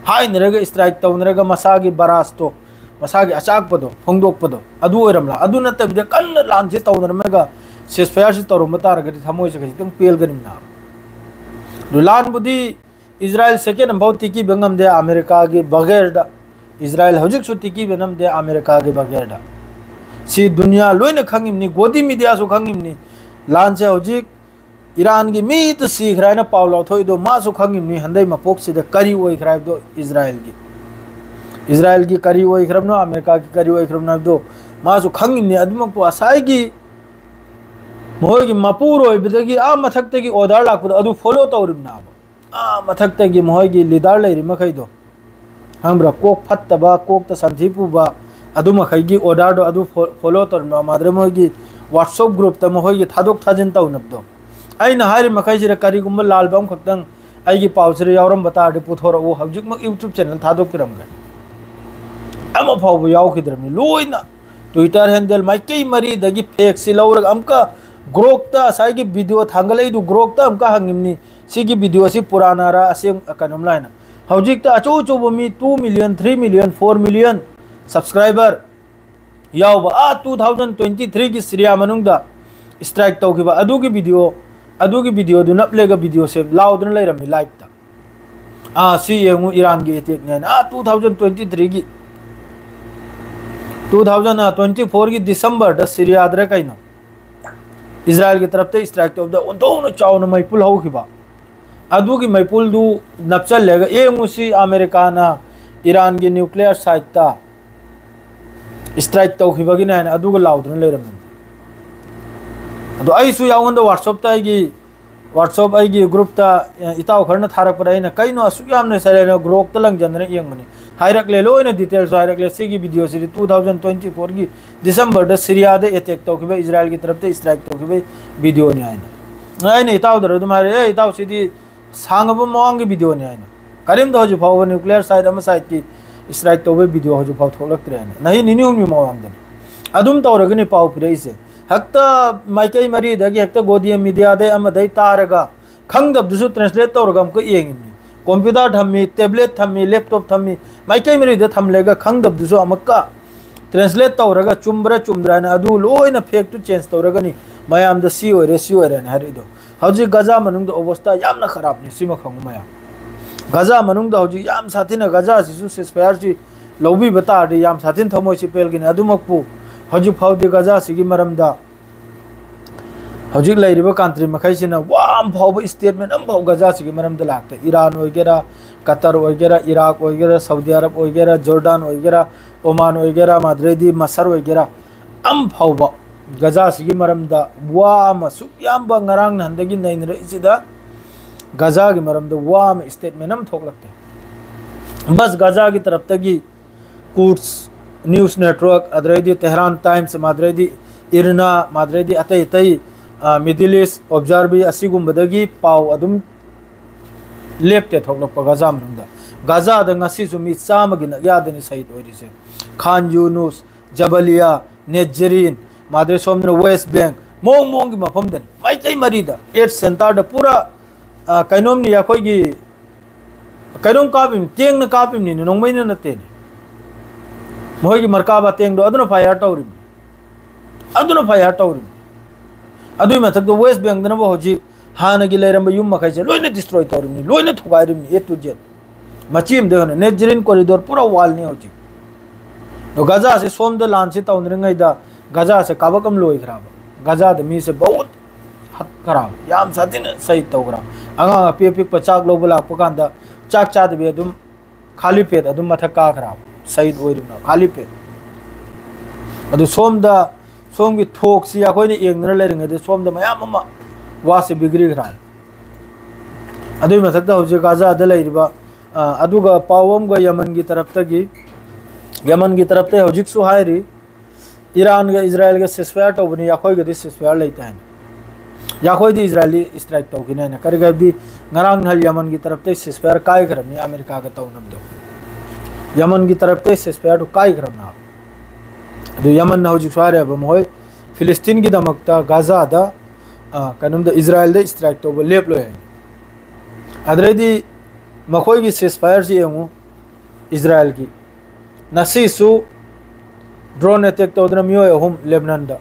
ꯍꯥꯏꯅꯔꯒ strike ꯇꯧꯅꯔꯒ ꯃꯁꯥꯒꯤ ꯕꯔꯥꯖꯇꯣ, ꯃꯁꯥꯒꯤ ꯑꯆꯥꯛꯄꯗꯣ ꯐꯣꯡꯗꯣꯛꯄꯗꯣ ꯑꯗꯨ ꯑꯣꯏꯔꯝꯂꯥ? ꯑꯗꯨ ꯅꯠꯇꯕꯤꯗ ꯀꯟꯅ ꯂꯥꯟꯁꯦ ꯇꯧꯅꯔꯝꯃꯒ ceasefireꯁꯤ ꯇꯧꯔꯝꯕ ꯇꯥꯔꯒꯗꯤ ꯊꯃꯣꯏꯁꯦ ꯈꯖꯤꯛꯇꯪ ꯄꯦꯜꯒꯅꯤꯅ꯫ ꯑꯗꯨ ꯂꯥꯟꯕꯨꯗꯤ ꯏꯖꯔꯥꯏꯜ second ꯑꯃꯐꯥꯎ ꯇꯤꯛꯈꯤꯕ ꯉꯝꯗꯦ ꯑꯃꯦꯔꯤꯀꯥꯒꯤ ꯕꯒꯦꯔꯗ꯫ ꯏꯖꯔꯥꯏꯜ ꯍꯧꯖꯤꯛꯁꯨ ꯇꯤꯛꯈꯤꯕ ꯉꯝꯗꯦ ꯑꯃꯦꯔꯤꯀꯥꯒꯤ ꯕꯒꯦꯔꯗ꯫ ꯁꯤ ꯗꯨꯅꯤꯌꯥ ꯂꯣꯏꯅ ꯈꯪꯉꯤꯕꯅꯤ, ꯒꯣꯗꯤ ꯃꯤꯗꯤꯌꯥꯁꯨ ꯈꯪꯉꯤꯕꯅꯤ꯫ ꯂꯥꯟꯁꯦ ꯍꯧꯖꯤꯛ ꯏꯔꯥꯟꯒꯤ ꯃꯤꯗ ꯁꯤꯈ꯭ꯔꯦ ꯍꯥꯏꯅ ꯄꯥꯎ ꯂꯥꯎꯊꯣꯛꯏꯗꯣ ꯃꯥꯁꯨ ꯈꯪꯉꯤꯕꯅꯤ, ꯍꯟꯗꯛ ꯃꯄꯣꯛꯁꯤꯗ ꯀꯔꯤ ꯑꯣꯏꯈ꯭ꯔꯦ ꯍꯥꯏꯕꯗꯣ ꯏꯖꯔꯥꯏꯜꯒꯤ꯫ ꯏꯖꯔꯥꯏꯜꯒꯤ ꯀꯔꯤ ꯑꯣꯏꯈ꯭ꯔꯕꯅꯣ, ꯑꯃꯦꯔꯤꯀꯥꯒꯤ ꯀꯔꯤ ꯑꯣꯏꯈ꯭ꯔꯕꯅꯣ ꯍꯥꯏꯕꯗꯣ ꯃꯥꯁꯨ ꯈꯪꯉꯤꯕꯅꯤ꯫ ꯑꯗꯨꯃꯛꯄꯨ ꯉꯁꯥꯏꯒꯤ ꯃꯈꯣꯏꯒꯤ ꯃꯄꯨꯔꯣꯏꯕꯗꯒꯤ ꯑꯥ ꯃꯊꯛꯇꯒꯤ order ꯂꯥꯛꯄꯗꯣ ꯑꯗꯨ follow ꯇꯧꯔꯤꯕꯅꯦꯕ꯫ ꯑꯥ ꯃꯊꯛꯇꯒꯤ ꯃꯈꯣꯏꯒꯤ leader ꯂꯩꯔꯤ ꯃꯈꯩꯗꯣ, ꯈꯪꯕ꯭ꯔꯥ, ꯀꯣꯛ ꯐꯠꯇꯕ, ꯀꯣꯛꯇ ꯁꯟꯊꯤ ꯄꯨꯕ, ꯑꯗꯨ ꯃꯈꯩꯒꯤ orderꯗꯣ ꯑꯗꯨ ꯐꯣ-, follow ꯇꯧꯔꯤꯕ ꯃꯥꯗ꯭ꯔꯦ꯫ ꯃꯣꯏꯒꯤ WhatsApp groupꯇ ꯃꯈꯣꯏꯒꯤ ꯊꯥꯗꯣꯛ ꯊꯥꯖꯤꯟ ꯇꯧꯅꯕꯗꯣ꯫ ꯑꯩꯅ ꯍꯥꯏꯔꯤ ꯃꯈꯩꯁꯤꯗ ꯀꯔꯤꯒꯨꯝꯕ ꯂꯥꯜꯕ ꯑꯃꯈꯛꯇꯪ ꯑꯩꯒꯤ ꯄꯥꯎꯁꯤꯗ ꯌꯥꯎꯔꯝꯕ ꯇꯥꯔꯗꯤ ꯄꯨꯊꯣꯔꯛꯎ, ꯍꯧꯖꯤꯛꯃꯛ YouTube channel ꯊꯥꯗꯣꯛꯄꯤꯔꯝꯒꯦ꯫ ꯑꯃ ꯐꯥꯎꯕ ꯌꯥꯎꯈꯤꯗ꯭ꯔꯕꯅꯤ, ꯂꯣꯏꯅ Twitter handle ꯃꯥꯏꯀꯩ ꯃꯔꯤꯗꯒꯤ fakeꯁꯤ ꯂꯧꯔꯒ ꯑꯃꯨꯛꯀ Grokꯇ, ꯉꯁꯥꯏꯒꯤ video ꯊꯥꯡꯒꯠꯂꯛꯏꯗꯨ Grokꯇ ꯑꯃꯨꯛꯀ ꯍꯪꯉꯤꯕꯅꯤ, ꯁꯤꯒꯤ videoꯁꯤ ꯄꯨꯔꯥꯅꯔ ꯑꯁꯦꯡ ꯀꯩꯅꯣꯝ ꯂꯥꯏꯅ꯫ ꯍꯧꯖꯤꯛꯇ ꯑꯆꯧ ꯑꯆꯧꯕ ꯃꯤ two million, three million, four million subscriber ꯌꯥꯎꯕ, ꯑꯥ two thousand twenty threeꯒꯤ ꯁꯤꯔꯤꯌꯥ ꯃꯅꯨꯡꯗ strike ꯇꯧꯈꯤꯕ ꯑꯗꯨꯒꯤ video, ꯑꯗꯨꯒꯤ videoꯗꯨ ꯅꯞꯂꯒ videoꯁꯦ ꯂꯥꯎꯗꯨꯅ ꯂꯩꯔꯝꯃꯤ liveꯇ꯫ ꯑꯥ, ꯁꯤ ꯌꯦꯡꯉꯨ, ꯏꯔꯥꯟꯒꯤ attackꯅꯦ ꯍꯥꯏꯅ, ꯑꯥ two thousand twenty threeꯒꯤ꯫ ꯇꯨ ꯊꯥꯎꯖꯟ ꯇ꯭ꯋꯦꯟꯇꯤ ꯐꯣꯔꯒꯤ ꯗꯤꯁꯦꯝꯕꯔꯗ ꯁꯤꯔꯤꯌꯥꯗꯔ ꯀꯩꯅꯣ, ꯏꯖꯔꯥꯏꯜꯒꯤ ꯇꯔꯞꯇ ꯏꯁꯇ꯭ꯔꯥꯏꯛ ꯇꯧꯕꯗ ꯑꯣꯟꯊꯣꯛꯅ ꯆꯥꯎꯅ ꯃꯩꯄꯨꯜ ꯍꯧꯈꯤꯕ꯫ ꯑꯗꯨꯒꯤ ꯃꯩꯄꯨꯜꯗꯨ ꯅꯞꯆꯜꯂꯒ, "ꯌꯦꯡꯉꯨꯁꯤ, ꯑꯃꯦꯔꯤꯀꯥꯅ ꯏꯔꯥꯟꯒꯤ ꯅ꯭ꯌꯨꯀ꯭ꯂꯤꯌꯔ ꯁꯥꯏꯠꯇ ꯏꯁꯇ꯭ꯔꯥꯏꯛ ꯇꯧꯈꯤꯕꯒꯤꯅꯦ" ꯍꯥꯏꯅ ꯑꯗꯨꯒ ꯂꯥꯎꯗꯨꯅ ꯂꯩꯔꯝꯃꯤ꯫ ꯑꯗꯣ ꯑꯩꯁꯨ ꯌꯥꯎꯉꯣꯟꯗ WhatsApp-ꯇ ꯑꯩꯒꯤ WhatsApp ꯑꯩꯒꯤ group-ꯇ, ꯑꯦ, ꯏꯇꯥꯎ ꯈꯔꯅ ꯊꯥꯔꯛꯄꯗ ꯑꯩꯅ ꯀꯩꯅꯣ ꯑꯁꯨꯛ ꯌꯥꯝꯅ ꯁꯥꯏꯂꯦꯟ ꯒ꯭ꯔꯣꯛꯇ ꯂꯪꯖꯟꯗꯅ ꯌꯦꯡꯕꯅꯤ꯫ ꯍꯥꯏꯔꯛꯂꯦ, ꯂꯣꯏꯅ details ꯍꯥꯏꯔꯛꯂꯦ꯫ ꯁꯤꯒꯤ video ꯁꯤꯗꯤ ꯇꯨ ꯊꯥꯎꯖꯟ ꯇ꯭ꯋꯦꯟꯇꯤ ꯐꯣꯔꯒꯤ ꯗꯤꯁꯦꯝꯕꯔꯗ ꯁꯤꯔꯤꯌꯥꯗ ꯑꯦꯇꯦꯛ ꯇꯧꯈꯤꯕ, ꯏꯖꯔꯥꯏꯜꯒꯤ ꯇꯔꯞꯇ ꯏꯁꯇ꯭ꯔꯥꯏꯛ ꯇꯧꯈꯤꯕꯒꯤ videoꯅꯤ ꯍꯥꯏꯅ꯫ ꯑꯩꯅ ꯏꯇꯥꯎꯗꯔ ꯑꯗꯨꯝ ꯍꯥꯏꯔꯦ, "ꯑꯦ, ꯏꯇꯥꯎ, ꯁꯤꯗꯤ ꯁꯥꯡꯉꯕ ꯃꯑꯣꯡꯒꯤ videoꯅꯤ" ꯍꯥꯏꯅ꯫ ꯀꯔꯤꯝꯇ ꯍꯧꯖꯤꯛ ꯐꯥꯎꯕ ꯅ꯭ꯌꯨꯀ꯭ꯂꯤꯌꯔ ꯁꯥꯏꯠ ꯑꯃ ꯁꯥꯏꯠꯀꯤ ꯏꯁꯇ꯭ꯔꯥꯏꯛ ꯇꯧꯕꯒꯤ video ꯍꯧꯖꯤꯛ ꯐꯥꯎ ꯊꯣꯛꯂꯛꯇ꯭ꯔꯦ ꯍꯥꯏꯅ꯫ ꯅꯍꯤ ꯅꯤꯅꯤ ꯍꯨꯝꯅꯤ ꯃꯃꯥꯡꯗꯅꯤ꯫ ꯑꯗꯨꯝ ꯇꯧꯔꯒꯅꯤ ꯄꯥꯎ ꯄꯤꯔꯛꯏꯁꯦ꯫ ꯍꯦꯛꯇ ꯃꯥꯏꯀꯩ ꯃꯔꯤꯗꯒꯤ ꯍꯦꯛꯇ ꯒꯣꯗꯤꯌꯥ ꯃꯤꯗꯤꯌꯥꯗꯩ ꯑꯃꯗꯩ ꯇꯥꯔꯒ ꯈꯪꯗꯕꯗꯨꯁꯨ translate ꯇꯧꯔꯒ ꯑꯃꯨꯛꯀ ꯌꯦꯡꯉꯤꯅꯤ꯫ Computer ꯊꯝꯃꯤ, tablet ꯊꯝꯃꯤ, laptop ꯊꯝꯃꯤ, ꯃꯥꯏꯀꯩ ꯃꯔꯤꯗ ꯊꯝꯂꯒ ꯈꯪꯗꯕꯗꯨꯁꯨ ꯑꯃꯨꯛꯀ translate ꯇꯧꯔꯒ ꯆꯨꯝꯕ꯭ꯔꯥ ꯆꯨꯝꯗ꯭ꯔꯥꯅ ꯑꯗꯨ ꯂꯣꯏꯅ fact-ꯇꯨ change ꯇꯧꯔꯒꯅꯤ ꯃꯌꯥꯝꯗ ꯁꯤ ꯑꯣꯏꯔꯦ, ꯁꯤ ꯑꯣꯏꯔꯦꯅ ꯍꯥꯏꯔꯛꯏꯗꯣ꯫ ꯍꯧꯖꯤꯛ ꯒꯖꯥ ꯃꯅꯨꯡꯗ ꯑꯣꯕꯁꯇꯥ ꯌꯥꯝꯅ ꯈꯔꯥꯞꯅꯤ, ꯁꯤꯃ ꯈꯪꯉꯨ ꯃꯌꯥꯝ꯫ ꯒꯖꯥ ꯃꯅꯨꯡꯗ ꯍꯧꯖꯤꯛ ꯌꯥꯝ ꯁꯥꯊꯤꯅ ꯒꯖꯥꯁꯤꯁꯨ ceasefire-ꯁꯤ ꯂꯧꯕꯤꯕ ꯇꯥꯔꯗꯤ ꯌꯥꯝ ꯁꯥꯊꯤꯅ ꯊꯃꯣꯏꯁꯤ ꯄꯦꯜꯒꯅꯤ꯫ ꯑꯗꯨꯃꯛꯄꯨ ꯍꯧꯖꯤꯛ ꯐꯥꯎꯗꯤ ꯒꯖꯥꯁꯤꯒꯤ ꯃꯔꯝꯗ ꯍꯧꯖꯤꯛ ꯂꯩꯔꯤꯕ country ꯃꯈꯩꯁꯤꯅ ꯋꯥ ꯑꯃ ꯐꯥꯎꯕ statement ꯑꯃ ꯐꯥꯎ ꯒꯖꯥꯁꯤꯒꯤ ꯃꯔꯝꯗ ꯂꯥꯛꯇꯦ꯫ ꯏꯔꯥꯟ ꯑꯣꯏꯒꯦꯔꯥ, ꯀꯇꯔ ꯑꯣꯏꯒꯦꯔꯥ, ꯏꯔꯥꯛ ꯑꯣꯏꯒꯦꯔꯥ, ꯁꯥꯎꯗꯤ ꯑꯔꯕ ꯑꯣꯏꯒꯦꯔꯥ, ꯖꯣꯔꯗꯥꯟ ꯑꯣꯏꯒꯦꯔꯥ, ꯑꯣꯃꯥꯟ ꯑꯣꯏꯒꯦꯔꯥ, ꯃꯥꯗ꯭ꯔꯦꯗꯤ ꯃꯁꯔ ꯑꯣꯏꯒꯦꯔꯥ, ꯑꯃ ꯐꯥꯎꯕ ꯒꯖꯥꯁꯤꯒꯤ ꯃꯔꯝꯗ ꯋꯥ ꯑꯃ, ꯁꯨꯛ ꯌꯥꯝꯕ ꯉꯔꯥꯡ ꯅꯍꯥꯟꯗꯒꯤ ꯅꯩꯅꯔꯛꯏꯁꯤꯗ ꯒꯖꯥꯒꯤ ꯃꯔꯝꯗ ꯋꯥ ꯑꯃ, statement ꯑꯃ ꯊꯣꯛꯂꯛꯇꯦ꯫ ꯕꯁ ꯒꯖꯥꯒꯤ ꯇꯔꯞꯇꯒꯤ Quds News Network, ꯑꯗꯨꯗꯩꯗꯤ Tehran Times, ꯃꯥꯗ꯭ꯔꯩꯗꯤ IRNA, ꯃꯥꯗ꯭ꯔꯩꯗꯤ ꯑꯇꯩ ꯑꯇꯩ, ꯑ, Middle East Observer ꯑꯁꯤꯒꯨꯝꯕꯗꯒꯤ ꯄꯥꯎ ꯑꯗꯨꯝ ꯂꯦꯞꯇꯦ ꯊꯣꯛꯂꯛꯄ ꯒꯖꯥ ꯃꯅꯨꯡꯗ꯫ ꯒꯖꯥꯗ ꯉꯁꯤꯁꯨ ꯃꯤ ꯆꯥꯝꯃꯒꯤ ꯅꯛꯌꯥꯗꯅꯤ ꯁꯍꯤꯗ ꯑꯣꯏꯔꯤꯁꯦ꯫ ꯈꯥꯟ ꯌꯨꯅꯨꯁ, ꯖꯕꯂꯤꯌꯥ, ꯅꯦꯠꯖꯔꯤꯟ, ꯃꯥꯗ꯭ꯔꯩ ꯁꯣꯝꯗꯅ West Bank, ꯃꯑꯣꯡ ꯃꯑꯣꯡꯒꯤ ꯃꯐꯝꯗꯅꯤ꯫ ꯃꯥꯏꯀꯩ ꯃꯔꯤꯗ, eight center-ꯗ ꯄꯨꯔꯥ, ꯑ, ꯀꯩꯅꯣꯝꯅꯤ ꯑꯩꯈꯣꯏꯒꯤ, ꯀꯩꯅꯣꯝ ꯀꯥꯞꯄꯤꯕꯅꯤ, ꯇꯦꯡꯅ ꯀꯥꯞꯄꯤꯕꯅꯤꯅ, ꯅꯣꯡꯃꯩꯅ ꯅꯠꯇꯦꯅꯦ꯫ ꯃꯈꯣꯏꯒꯤ ꯃꯔꯀꯥꯕꯥ ꯇꯦꯡꯗꯣ ꯑꯗꯨꯅ fire ꯇꯧꯔꯤꯕꯅꯤ꯫ ꯑꯗꯨꯅ fire ꯇꯧꯔꯤꯕꯅꯤ꯫ ꯑꯗꯨꯒꯤ ꯃꯊꯛꯇ West Bank-ꯗꯅꯕꯨ ꯍꯧꯖꯤꯛ ꯍꯥꯟꯅꯒꯤ ꯂꯩꯔꯝꯕ ꯌꯨꯝ ꯃꯈꯩꯁꯦ ꯂꯣꯏꯅ destroy ꯇꯧꯔꯤꯕꯅꯤ, ꯂꯣꯏꯅ ꯊꯨꯒꯥꯏꯔꯤꯕꯅꯤ, A to Z꯫ ꯃꯆꯤ ꯑꯃꯗ ꯍꯣꯠꯅ, Nazarene corridor ꯄꯨꯔꯥ wall-ꯅꯤ ꯍꯧꯖꯤꯛ꯫ ꯒꯖꯥꯁꯦ ꯁꯣꯝꯗ ꯂꯥꯟꯁꯤ ꯇꯧꯅꯔꯤꯉꯩꯗ ꯒꯖꯥꯁꯦ ꯀꯥꯕꯛ ꯑꯃ ꯂꯣꯏꯈ꯭ꯔꯕ꯫ ꯒꯖꯥꯗ ꯃꯤꯁꯦ ꯕꯍꯨꯠ ꯍꯠꯈ꯭ꯔꯕ, ꯌꯥꯝ ꯁꯥꯊꯤꯅ ꯁꯍꯤꯗ ꯇꯧꯈ꯭ꯔꯕ꯫ ꯑꯉꯥꯡ ꯑꯄꯤ ꯑꯄꯤꯛꯄ ꯆꯥꯛ ꯂꯧꯕ ꯂꯥꯛꯄ ꯀꯥꯟꯗ ꯆꯥꯛ ꯆꯥꯗꯕꯤ ꯑꯗꯨꯝ ꯈꯥꯂꯤ ꯄꯦꯠ ꯑꯗꯨꯝ ꯃꯊꯛ ꯀꯥꯈ꯭ꯔꯕ, ꯁꯍꯤꯗ ꯑꯣꯏꯔꯤꯕꯅ ꯈꯥꯂꯤ ꯄꯦꯠ꯫ ꯑꯗꯨ ꯁꯣꯝꯗ, ꯁꯣꯝꯒꯤ ꯊꯣꯛꯁꯤ ꯑꯩꯈꯣꯏꯅ ꯌꯦꯡꯗꯨꯅ ꯂꯩꯔꯤꯉꯩꯗ ꯁꯣꯝꯗ ꯃꯌꯥꯝ ꯑꯃ ꯋꯥꯁꯤ ꯕꯤꯒ꯭ꯔꯤꯈ꯭ꯔꯕ꯫ ꯑꯗꯨꯒꯤ ꯃꯊꯛꯇ ꯍꯧꯖꯤꯛ ꯒꯥꯖꯥꯗ ꯂꯩꯔꯤꯕ, ꯑ, ꯑꯗꯨꯒ ꯄꯥꯎ ꯑꯃꯒ ꯌꯃꯟꯒꯤ ꯇꯔꯞꯇꯒꯤ, ꯌꯃꯟꯒꯤ ꯇꯔꯞꯇꯒꯤ ꯍꯧꯖꯤꯛꯁꯨ ꯍꯥꯏꯔꯤ, ꯏꯔꯥꯟꯒ ꯏꯖꯔꯥꯏꯜꯒ ceasefire ꯇꯧꯕꯅꯤ, ꯑꯩꯈꯣꯏꯒꯗꯤ ceasefire ꯂꯩꯇꯦ ꯍꯥꯏꯅ꯫ ꯑꯩꯈꯣꯏꯗꯤ ꯏꯖꯔꯥꯏꯜꯗꯤ strike ꯇꯧꯈꯤꯅꯤ ꯍꯥꯏꯅ꯫ ꯀꯔꯤꯒꯤꯅꯣ ꯍꯥꯏꯕꯗꯤ ꯉꯔꯥꯡ ꯅꯍꯥꯟ ꯌꯃꯟꯒꯤ ꯇꯔꯞꯇꯒꯤ ceasefire ꯀꯥꯏꯈ꯭ꯔꯕꯅꯤ, ꯑꯃꯦꯔꯤꯀꯥꯒ ꯇꯧꯅꯕꯗꯣ꯫ ꯌꯃꯟꯒꯤ ꯇꯔꯞꯇꯒꯤ ceasefireꯗꯨ ꯀꯥꯏꯈ꯭ꯔꯕꯅꯦ꯫ ꯑꯗꯨ ꯌꯃꯟꯅ ꯍꯧꯖꯤꯛꯁꯨ ꯍꯥꯏꯔꯦꯕ, ꯃꯈꯣꯏ ꯐꯤꯂꯤꯁꯇꯤꯟꯒꯤꯗꯃꯛꯇ ꯒꯥꯖꯥꯗ, ꯑ, ꯀꯩꯅꯣꯝꯗ ꯏꯖꯔꯥꯏꯜꯗ strike ꯇꯧꯕ ꯂꯦꯞꯂꯣꯏ ꯍꯥꯏ꯫ ꯑꯗꯨꯗꯩꯗꯤ ꯃꯈꯣꯏꯒꯤ ceasefireꯁꯤ ꯌꯦꯡꯉꯨ, ꯏꯖꯔꯥꯏꯜꯒꯤ ꯉꯁꯤꯁꯨ drone attack ꯇꯧꯗꯅ ꯃꯤꯑꯣꯏ ꯑꯍꯨꯝ ꯂꯦꯕꯅꯟꯗ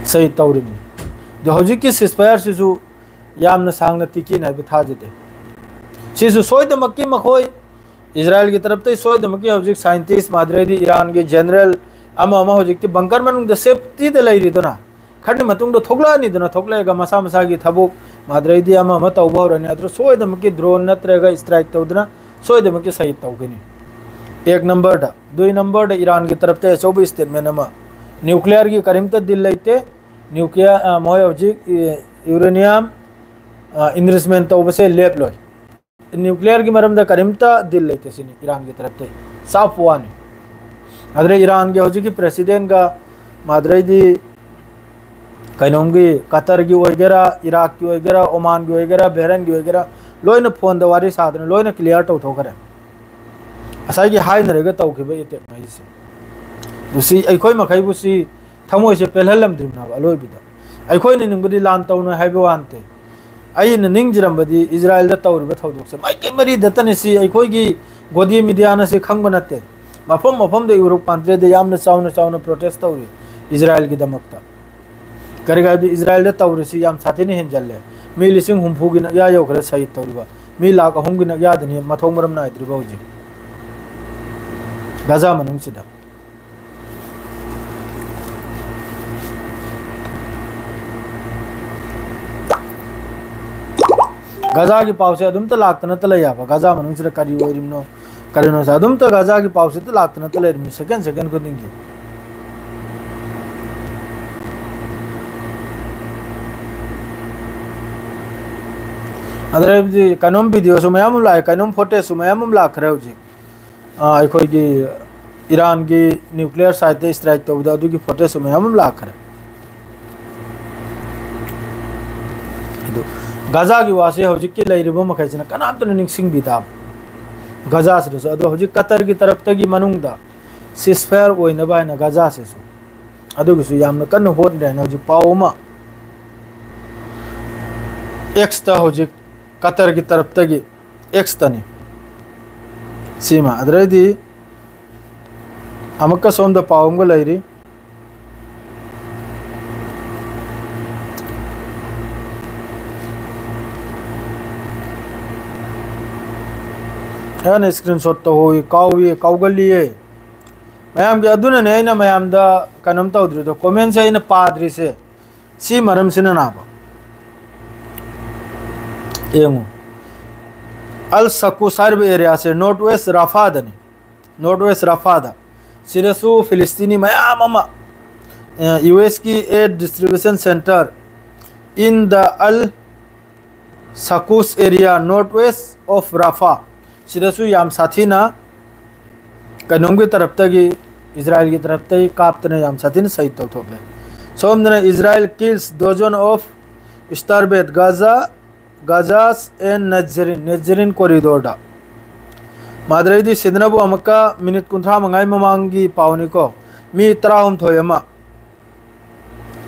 ꯁꯍꯤꯗ ꯇꯧꯔꯤꯕꯅꯤ꯫ ꯑꯗꯣ ꯍꯧꯖꯤꯛꯀꯤ ceasefireꯁꯤꯁꯨ ꯌꯥꯝꯅ ꯁꯥꯡꯅ ꯇꯤꯛꯀꯅꯤ ꯍꯥꯏꯕ ꯊꯥꯖꯗꯦ꯫ ꯁꯤꯁꯨ ꯁꯣꯏꯗꯃꯛꯀꯤ ꯃꯈꯣꯏ ꯏꯖꯔꯥꯏꯜꯒꯤ ꯇꯔꯞꯇꯒꯤ ꯁꯣꯏꯗꯃꯛꯀꯤ ꯍꯧꯖꯤꯛ scientist, ꯃꯥꯗ꯭ꯔꯩꯗꯤ ꯏꯔꯥꯟꯒꯤ general ꯑꯃ ꯑꯃ ꯍꯧꯖꯤꯛꯇꯤ bunker ꯃꯅꯨꯡꯗ safetyꯗ ꯂꯩꯔꯤꯗꯨꯅ, ꯈꯔꯅꯤ ꯃꯇꯨꯡꯗ ꯊꯣꯛꯂꯛꯑꯅꯤꯗꯅ, ꯊꯣꯛꯂꯛꯑꯒ ꯃꯁꯥ ꯃꯁꯥꯒꯤ ꯊꯕꯛ, ꯃꯥꯗ꯭ꯔꯩꯗꯤ ꯑꯃ ꯑꯃ ꯇꯧꯕ ꯍꯧꯔꯅꯤ꯫ ꯑꯗꯨ ꯁꯣꯏꯗꯃꯛꯀꯤ drone ꯅꯠꯇ꯭ꯔꯒ strike ꯇꯧꯗꯅ ꯁꯣꯏꯗꯃꯛꯀꯤ ꯁꯍꯤꯗ ꯇꯧꯒꯅꯤ꯫ ꯑꯦꯛ numberꯗ꯫ ꯗꯨꯏ numberꯗ ꯏꯔꯥꯟꯒꯤ ꯇꯔꯞꯇ ꯑꯆꯧꯕ statement ꯑꯃ, nuclearꯒꯤ ꯀꯔꯤꯝꯇ deal ꯂꯩꯇꯦ, nuclear, ꯑ, ꯃꯈꯣꯏ ꯍꯧꯖꯤꯛ, ꯑ, uranium, ꯑ, enrichment ꯇꯧꯕꯁꯦ ꯂꯦꯞꯂꯣꯏ꯫ Nuclearꯒꯤ ꯃꯔꯝꯗ ꯀꯔꯤꯝꯇ deal ꯂꯩꯇꯦ ꯁꯤꯅꯤ ꯏꯔꯥꯟꯒꯤ ꯇꯔꯞꯇꯒꯤ꯫ ꯆꯞ ꯋꯥꯅꯤ꯫ ꯑꯗꯨꯗ ꯏꯔꯥꯟꯒꯤ ꯍꯧꯖꯤꯛꯀꯤ presidentꯒ, ꯃꯥꯗ꯭ꯔꯩꯗꯤ ꯀꯩꯅꯣꯝꯒꯤ ꯀꯇꯔꯒꯤ ꯑꯣꯏꯒꯦꯔꯥ, ꯏꯔꯥꯛꯀꯤ ꯑꯣꯏꯒꯦꯔꯥ, ꯑꯣꯃꯥꯟꯒꯤ ꯑꯣꯏꯒꯦꯔꯥ, ꯕꯦꯍꯔꯦꯟꯒꯤ ꯑꯣꯏꯒꯦꯔꯥ, ꯂꯣꯏꯅ phoneꯗ ꯋꯥꯔꯤ ꯁꯥꯗꯅ ꯂꯣꯏꯅ clear ꯇꯧꯊꯣꯛꯈ꯭ꯔꯦ꯫ ꯉꯁꯥꯏꯒꯤ ꯍꯥꯏꯅꯔꯒ ꯇꯧꯈꯤꯕ attack ꯍꯥꯏꯁꯦ꯫ ꯑꯗꯨ ꯁꯤ ꯑꯩꯈꯣꯏ ꯃꯈꯩꯕꯨ ꯁꯤ ꯊꯃꯣꯏꯁꯦ ꯄꯦꯜꯍꯜꯂꯝꯗ꯭ꯔꯤꯕꯅꯦꯕ ꯑꯔꯣꯏꯕꯗ꯫ ꯑꯩꯈꯣꯏꯅ ꯅꯤꯡꯕꯗꯤ ꯂꯥꯟ ꯇꯧꯅꯣꯏ ꯍꯥꯏꯕ ꯋꯥ ꯅꯠꯇꯦ꯫ ꯑꯩꯅ ꯅꯤꯡꯖꯔꯝꯕꯗꯤ ꯏꯖꯔꯥꯏꯜꯗ ꯇꯧꯔꯤꯕ ꯊꯧꯗꯣꯛꯁꯦ ꯃꯥꯏꯀꯩ ꯃꯔꯤꯗꯇꯅꯤ꯫ ꯁꯤ ꯑꯩꯈꯣꯏꯒꯤ ꯒꯣꯗꯤ mediaꯅ ꯁꯤ ꯈꯪꯕ ꯅꯠꯇꯦ꯫ ꯃꯐꯝ ꯃꯐꯝꯗ Europe countryꯗ ꯌꯥꯝꯅ ꯆꯥꯎꯅ ꯆꯥꯎꯅ protest ꯇꯧꯔꯤ ꯏꯖꯔꯥꯏꯜꯒꯤꯗꯃꯛꯇ꯫ ꯀꯔꯤꯒꯤꯅꯣ ꯍꯥꯏꯕꯗꯤ ꯏꯖꯔꯥꯏꯜꯗ ꯇꯧꯔꯤꯁꯤ ꯌꯥꯝ ꯁꯥꯊꯤꯅ ꯍꯦꯟꯖꯜꯂꯦ꯫ ꯃꯤ ꯂꯤꯁꯤꯡ ꯍꯨꯝꯐꯨꯒꯤ ꯅꯛꯌꯥ ꯌꯧꯈ꯭ꯔꯦ ꯁꯍꯤꯗ ꯇꯧꯔꯤꯕ꯫ ꯃꯤ ꯂꯥꯈ ꯑꯍꯨꯝꯒꯤ ꯅꯛꯌꯥꯗꯅꯤ ꯃꯊꯣꯡ ꯃꯔꯝ ꯅꯥꯏꯗ꯭ꯔꯤꯕ ꯍꯧꯖꯤꯛ꯫ ꯒꯥꯖꯥ ꯃꯅꯨꯡꯁꯤꯗ꯫ ꯒꯥꯖꯥꯒꯤ ꯄꯥꯎꯁꯦ ꯑꯗꯨꯝꯇ ꯂꯥꯛꯇꯅꯇ ꯂꯩ ꯍꯥꯏꯕ꯫ ꯒꯥꯖꯥ ꯃꯅꯨꯡꯁꯤꯗ ꯀꯔꯤ ꯑꯣꯏꯔꯤꯕꯅꯣ, ꯀꯔꯤꯅꯣꯁꯦ ꯑꯗꯨꯝꯇ ꯒꯥꯖꯥꯒꯤ ꯄꯥꯎꯁꯦ ꯑꯗꯨꯝ ꯂꯥꯛꯇꯅꯇ ꯂꯩꯔꯤꯕꯅꯤ, ꯁꯦꯀꯦꯟ ꯁꯦꯀꯦꯟ ꯈꯨꯗꯤꯡꯒꯤ꯫ ꯑꯗꯩ ꯍꯧꯖꯤꯛ ꯀꯩꯅꯣꯝ ꯚꯤꯗꯤꯑꯣꯁꯨ ꯃꯌꯥꯝ ꯑꯃ ꯂꯥꯛꯑꯦ, ꯀꯩꯅꯣꯝ ꯐꯣꯇꯦꯖꯁꯨ ꯃꯌꯥꯝ ꯑꯃ ꯂꯥꯛꯈ꯭ꯔꯦ ꯍꯧꯖꯤꯛ꯫ ꯑ, ꯑꯩꯈꯣꯏꯒꯤ ꯏꯔꯥꯟꯒꯤ ꯅ꯭ꯌꯨꯀ꯭ꯂꯤꯌꯔ ꯁꯥꯏꯠꯇ ꯏꯁꯇ꯭ꯔꯥꯏꯛ ꯇꯧꯕꯗ ꯑꯗꯨꯒꯤ ꯐꯣꯇꯦꯖꯁꯨ ꯃꯌꯥꯝ ꯑꯃ ꯂꯥꯛꯈ꯭ꯔꯦ꯫ ꯑꯗꯨ ꯒꯥꯖꯥꯒꯤ ꯋꯥꯁꯦ ꯍꯧꯖꯤꯛꯀꯤ ꯂꯩꯔꯤꯕ ꯃꯈꯩꯁꯤꯅ ꯀꯅꯥꯝꯇꯅ ꯅꯤꯡꯁꯤꯡꯕꯤꯗꯕ꯫ ꯒꯥꯖꯥꯁꯤꯗꯁꯨ꯫ ꯑꯗꯣ ꯍꯧꯖꯤꯛ ꯀꯇꯔꯒꯤ ꯇꯔꯞꯇꯒꯤ ꯃꯅꯨꯡꯗ ceasefire ꯑꯣꯏꯅꯕ ꯍꯥꯏꯅ ꯒꯥꯖꯥꯁꯤꯁꯨ ꯑꯗꯨꯒꯤꯁꯨ ꯌꯥꯝꯅ ꯀꯟꯅ ꯍꯣꯠꯅꯔꯦ ꯍꯥꯏꯅ ꯍꯧꯖꯤꯛ ꯄꯥꯎ ꯑꯃ X ꯇ, ꯍꯧꯖꯤꯛ ꯀꯇꯔꯒꯤ ꯇꯔꯞꯇꯒꯤ X ꯇꯅꯤ꯫ ꯁꯤꯃ꯫ ꯑꯗꯨꯗꯩꯗꯤ ꯑꯃꯨꯛꯀ ꯁꯣꯝꯗ ꯄꯥꯎ ꯑꯃꯒ ꯂꯩꯔꯤ꯫ ꯑꯩꯅ screenshot ꯇꯧꯍꯧꯏ, ꯀꯥꯎꯏ, ꯀꯥꯎꯒꯜꯂꯤꯌꯦ꯫ ꯃꯌꯥꯝꯒꯤ ꯑꯗꯨꯅꯅꯦ ꯑꯩꯅ ꯃꯌꯥꯝꯗ ꯀꯩꯅꯣꯝ ꯇꯧꯗ꯭ꯔꯤꯗꯣ, comment ꯁꯦ ꯑꯩꯅ ꯄꯥꯗ꯭ꯔꯤꯁꯦ꯫ ꯁꯤ ꯃꯔꯝꯁꯤꯅ ꯅꯥꯕ꯫ ꯌꯦꯡꯉꯨ꯫ ꯑꯜ ꯁꯀꯨꯁ ꯍꯥꯏꯔꯤꯕ area ꯁꯦ North West Rafah ꯗꯅꯤ꯫ North West Rafah ꯗ꯫ ꯁꯤꯗꯁꯨ ꯐꯤꯂꯤꯁꯇꯤꯅꯤ ꯃꯌꯥꯝ ꯑꯃ, ꯑ, U S ꯀꯤ aid distribution center in the Al Sakus area, northwest of Rafah, ꯁꯤꯗꯁꯨ ꯌꯥꯝ ꯁꯥꯊꯤꯅ ꯀꯩꯅꯣꯝꯒꯤ ꯇꯔꯞꯇꯒꯤ, ꯏꯖꯔꯥꯏꯜꯒꯤ ꯇꯔꯞꯇꯒꯤ ꯀꯥꯞꯇꯅ ꯌꯥꯝ ꯁꯥꯊꯤꯅ ꯁꯍꯤꯗ ꯇꯧꯊꯣꯛꯂꯦ꯫ ꯁꯣꯝꯗꯅ Israel kills dozen of starved Gaza, Gazas and Nazarene, Nazarene corridor ꯗ꯫ ꯃꯥꯗ꯭ꯔꯩꯗꯤ ꯁꯤꯗꯅꯕꯨ ꯑꯃꯨꯛꯀ ꯃꯤꯅꯤꯠ ꯀꯨꯟꯊ꯭ꯔꯥ ꯃꯉꯥꯒꯤ ꯃꯃꯥꯡꯒꯤ ꯄꯥꯎꯅꯤꯀꯣ꯫ ꯃꯤ ꯇꯔꯥꯍꯨꯝꯗꯣꯏ ꯑꯃ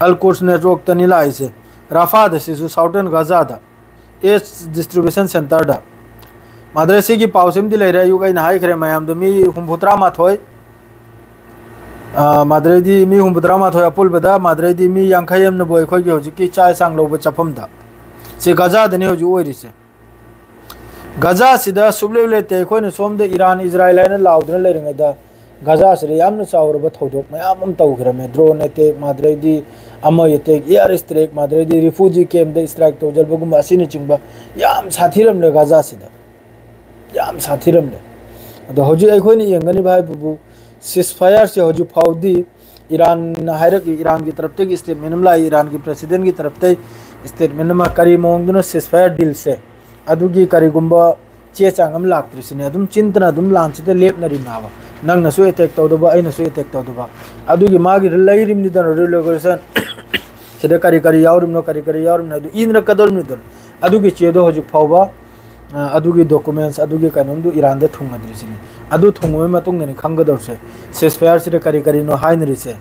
Al Quds Network ꯇꯅꯤ ꯂꯥꯛꯏꯁꯦ꯫ ꯔꯥꯐꯥꯗ, ꯁꯤꯁꯨ Southern Gaza ꯗ꯫ Aid distribution center ꯗ꯫ ꯃꯥꯗ꯭ꯔꯦ ꯁꯤꯒꯤ ꯄꯥꯎꯁꯤꯃꯗꯤ ꯂꯩꯔꯦ, ꯑꯌꯨꯛ ꯑꯩꯅ ꯍꯥꯏꯈ꯭ꯔꯦ ꯃꯌꯥꯝꯗꯣ, ꯃꯤ ꯍꯨꯝꯐꯨꯇꯔꯥ ꯃꯥꯊꯣꯏ, ꯑ, ꯃꯥꯗ꯭ꯔꯦꯗꯤ ꯃꯤ ꯍꯨꯝꯐꯨꯇꯔꯥ ꯃꯥꯊꯣꯏ ꯑꯄꯨꯟꯕꯗ, ꯃꯥꯗ꯭ꯔꯦꯗꯤ ꯃꯤ ꯌꯥꯡꯈꯩ ꯑꯃꯅꯕꯨ ꯑꯩꯈꯣꯏꯒꯤ ꯍꯧꯖꯤꯛꯀꯤ ꯆꯥꯛ ꯌꯦꯟꯁꯥꯡ ꯂꯧꯕ ꯆꯠꯐꯝꯗ꯫ ꯁꯤ ꯒꯖꯥꯗꯅꯤ ꯍꯧꯖꯤꯛ ꯑꯣꯏꯔꯤꯁꯦ꯫ ꯒꯖꯥꯁꯤꯗ ꯁꯨꯛꯂꯦꯞ ꯂꯦꯞꯇꯦ꯫ ꯑꯩꯈꯣꯏꯅ ꯁꯣꯝꯗ ꯏꯔꯥꯟ, ꯏꯖꯔꯥꯏꯜ ꯍꯥꯏꯅ ꯂꯥꯎꯗꯨꯅ ꯂꯩꯔꯤꯉꯩꯗ, ꯒꯥꯖꯥꯁꯤꯗ ꯌꯥꯝꯅ ꯆꯥꯎꯔꯕ ꯊꯧꯗꯣꯛ ꯃꯌꯥꯝ ꯑꯃ ꯇꯧꯈ꯭ꯔꯝꯃꯦ꯫ ꯗ꯭ꯔꯣꯟ ꯑꯦꯇꯦꯛ, ꯃꯥꯗ꯭ꯔꯩꯗꯤ ꯑꯃ attack, air stroke, ꯃꯥꯗ꯭ꯔꯩꯗꯤ refugee ꯀꯦꯝꯗ strike ꯇꯧꯁꯤꯟꯕꯒꯨꯝꯕ ꯑꯁꯤꯅꯆꯤꯡꯕ ꯌꯥꯝ ꯁꯥꯊꯤꯔꯝꯂꯦ ꯒꯥꯖꯥꯁꯤꯗ, ꯌꯥꯝ ꯁꯥꯊꯤꯔꯝꯂꯦ꯫ ꯑꯗꯣ ꯍꯧꯖꯤꯛ ꯑꯩꯈꯣꯏꯅ ꯌꯦꯡꯒꯅꯤꯕ ꯍꯥꯏꯕꯕꯨ, ꯁꯤꯁ ꯐꯥꯌꯔꯁꯦ ꯍꯧꯖꯤꯛ ꯐꯥꯎꯗꯤ ꯏꯔꯥꯟꯅ ꯍꯥꯏꯔꯛꯏ, ꯏꯔꯥꯟꯒꯤ ꯇꯔꯞꯇꯒꯤ ꯏꯁꯇꯦꯠꯃꯦꯟ ꯑꯃ ꯂꯥꯛꯏ, ꯏꯔꯥꯟꯒꯤ ꯄ꯭ꯔꯦꯁꯤꯗꯦꯟꯒꯤ ꯇꯔꯞꯇꯩ ꯏꯁꯇꯦꯠꯃꯦꯟ ꯑꯃ, ꯀꯔꯤ ꯃꯑꯣꯡꯗꯅꯣ ꯁꯤꯁ ꯐꯥꯌꯔ ꯗꯤꯜꯁꯦ, ꯑꯗꯨꯒꯤ ꯀꯔꯤꯒꯨꯝꯕ ꯆꯦ ꯆꯥꯡ ꯑꯃ ꯂꯥꯛꯇ꯭ꯔꯤꯁꯤꯅꯦ꯫ ꯑꯗꯨꯝ ꯆꯤꯟꯇꯅ ꯑꯗꯨꯝ ꯂꯥꯟꯁꯤꯗ ꯂꯦꯞꯅꯔꯤꯅꯥꯕ, ꯅꯪꯅꯁꯨ ꯑꯦꯇꯦꯛ ꯇꯧꯗꯕ, ꯑꯩꯅꯁꯨ ꯑꯦꯇꯦꯛ ꯇꯧꯗꯕ꯫ ꯑꯗꯨꯒꯤ ꯃꯥꯒꯤ ꯂꯩꯔꯤꯕꯅꯤꯗꯅ ꯔꯤꯂꯣꯀꯦꯁꯟ, ꯁꯤꯗ ꯀꯔꯤ ꯀꯔꯤ ꯌꯥꯎꯔꯤꯕꯅꯣ, ꯀꯔꯤ ꯀꯔꯤ ꯌꯥꯎꯔꯤꯕꯅꯣ, ꯑꯗꯨ ꯏꯅꯔꯛꯀꯗꯧꯔꯤꯕꯅꯤꯗꯅ꯫ ꯑꯗꯨꯒꯤ ꯆꯦꯗꯣ ꯍꯧꯖꯤꯛ ꯐꯥꯎꯕ, ꯑ, ꯑꯗꯨꯒꯤ ꯗꯣꯀꯨꯃꯦꯟꯁ, ꯑꯗꯨꯒꯤ ꯀꯩꯅꯣꯝꯗꯨ ꯏꯔꯥꯟꯗ ꯊꯨꯡꯉꯗ꯭ꯔꯤꯁꯤꯅꯤ꯫ ꯑꯗꯨ ꯊꯨꯡꯉꯕ ꯃꯇꯨꯡꯗꯅꯤ ꯈꯪꯒꯗꯧꯔꯤꯁꯦ, ꯁꯤꯁ ꯐꯥꯌꯔꯁꯤꯗ ꯀꯔꯤ ꯀꯔꯤꯅꯣ ꯍꯥꯏꯅꯔꯤꯁꯦ꯫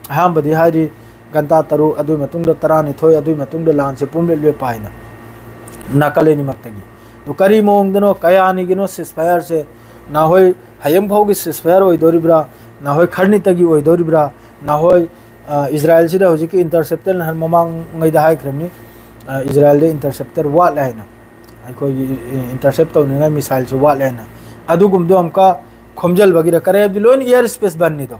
ꯑꯍꯥꯟꯕꯗꯤ ꯍꯥꯏꯔꯤ ꯒꯟꯇꯥ ꯇꯔꯨꯛ, ꯑꯗꯨꯒꯤ ꯃꯇꯨꯡꯗ ꯇꯔꯥꯅꯤꯊꯣꯏ, ꯑꯗꯨꯒꯤ ꯃꯇꯨꯡꯗ ꯂꯥꯟꯁꯦ ꯄꯨꯝꯂꯦꯞ ꯂꯦꯞꯄ ꯍꯥꯏꯅ ꯅꯥꯀꯜ ꯑꯅꯤꯃꯛꯇꯒꯤ꯫ ꯑꯗꯨ ꯀꯔꯤ ꯃꯑꯣꯡꯗꯅꯣ, ꯀꯌꯥꯅꯤꯒꯤꯅꯣ ꯁꯤꯁ ꯐꯥꯌꯔꯁꯦ? ꯅꯍꯥꯟꯈꯣꯏ ꯍꯌꯦꯡ ꯐꯥꯎꯒꯤ ꯁꯤꯁ ꯐꯥꯌꯔ ꯑꯣꯏꯗꯣꯔꯤꯕ꯭ꯔꯥ? ꯅꯍꯥꯟꯈꯣꯏ ꯈꯔꯅꯤꯇꯒꯤ ꯑꯣꯏꯗꯣꯔꯤꯕ꯭ꯔꯥ? ꯅꯍꯥꯟꯈꯣꯏ, ꯑ, ꯏꯖꯔꯥꯏꯜꯁꯤꯗ ꯍꯧꯖꯤꯛꯀꯤ ꯏꯟꯇꯔꯁꯦꯞꯇꯔ, ꯅꯍꯥꯟ ꯃꯃꯥꯡꯉꯩꯗ ꯍꯥꯏꯈ꯭ꯔꯕꯅꯤ, ꯑ, ꯏꯖꯔꯥꯏꯜꯗ ꯏꯟꯇꯔꯁꯦꯞꯇꯔ ꯋꯥꯠꯂꯦ ꯍꯥꯏꯅ, ꯑꯩꯈꯣꯏꯒꯤ, ꯑ, ꯏꯟꯇꯔꯁꯦꯞ ꯇꯧꯅꯤꯡꯉꯥꯏ ꯃꯤꯁꯥꯏꯜꯁꯨ ꯋꯥꯠꯂꯦ ꯍꯥꯏꯅ꯫ ꯑꯗꯨꯒꯨꯝꯕꯗꯣ ꯑꯃꯨꯛꯀ ꯈꯣꯝꯖꯤꯜꯕꯒꯤꯔ ꯀꯔꯤ ꯍꯥꯏꯕꯗꯤ ꯂꯣꯏꯅ ꯑꯦꯌꯔ ꯁ꯭ꯄꯦꯁ ꯕꯟꯅꯤꯗꯣ꯫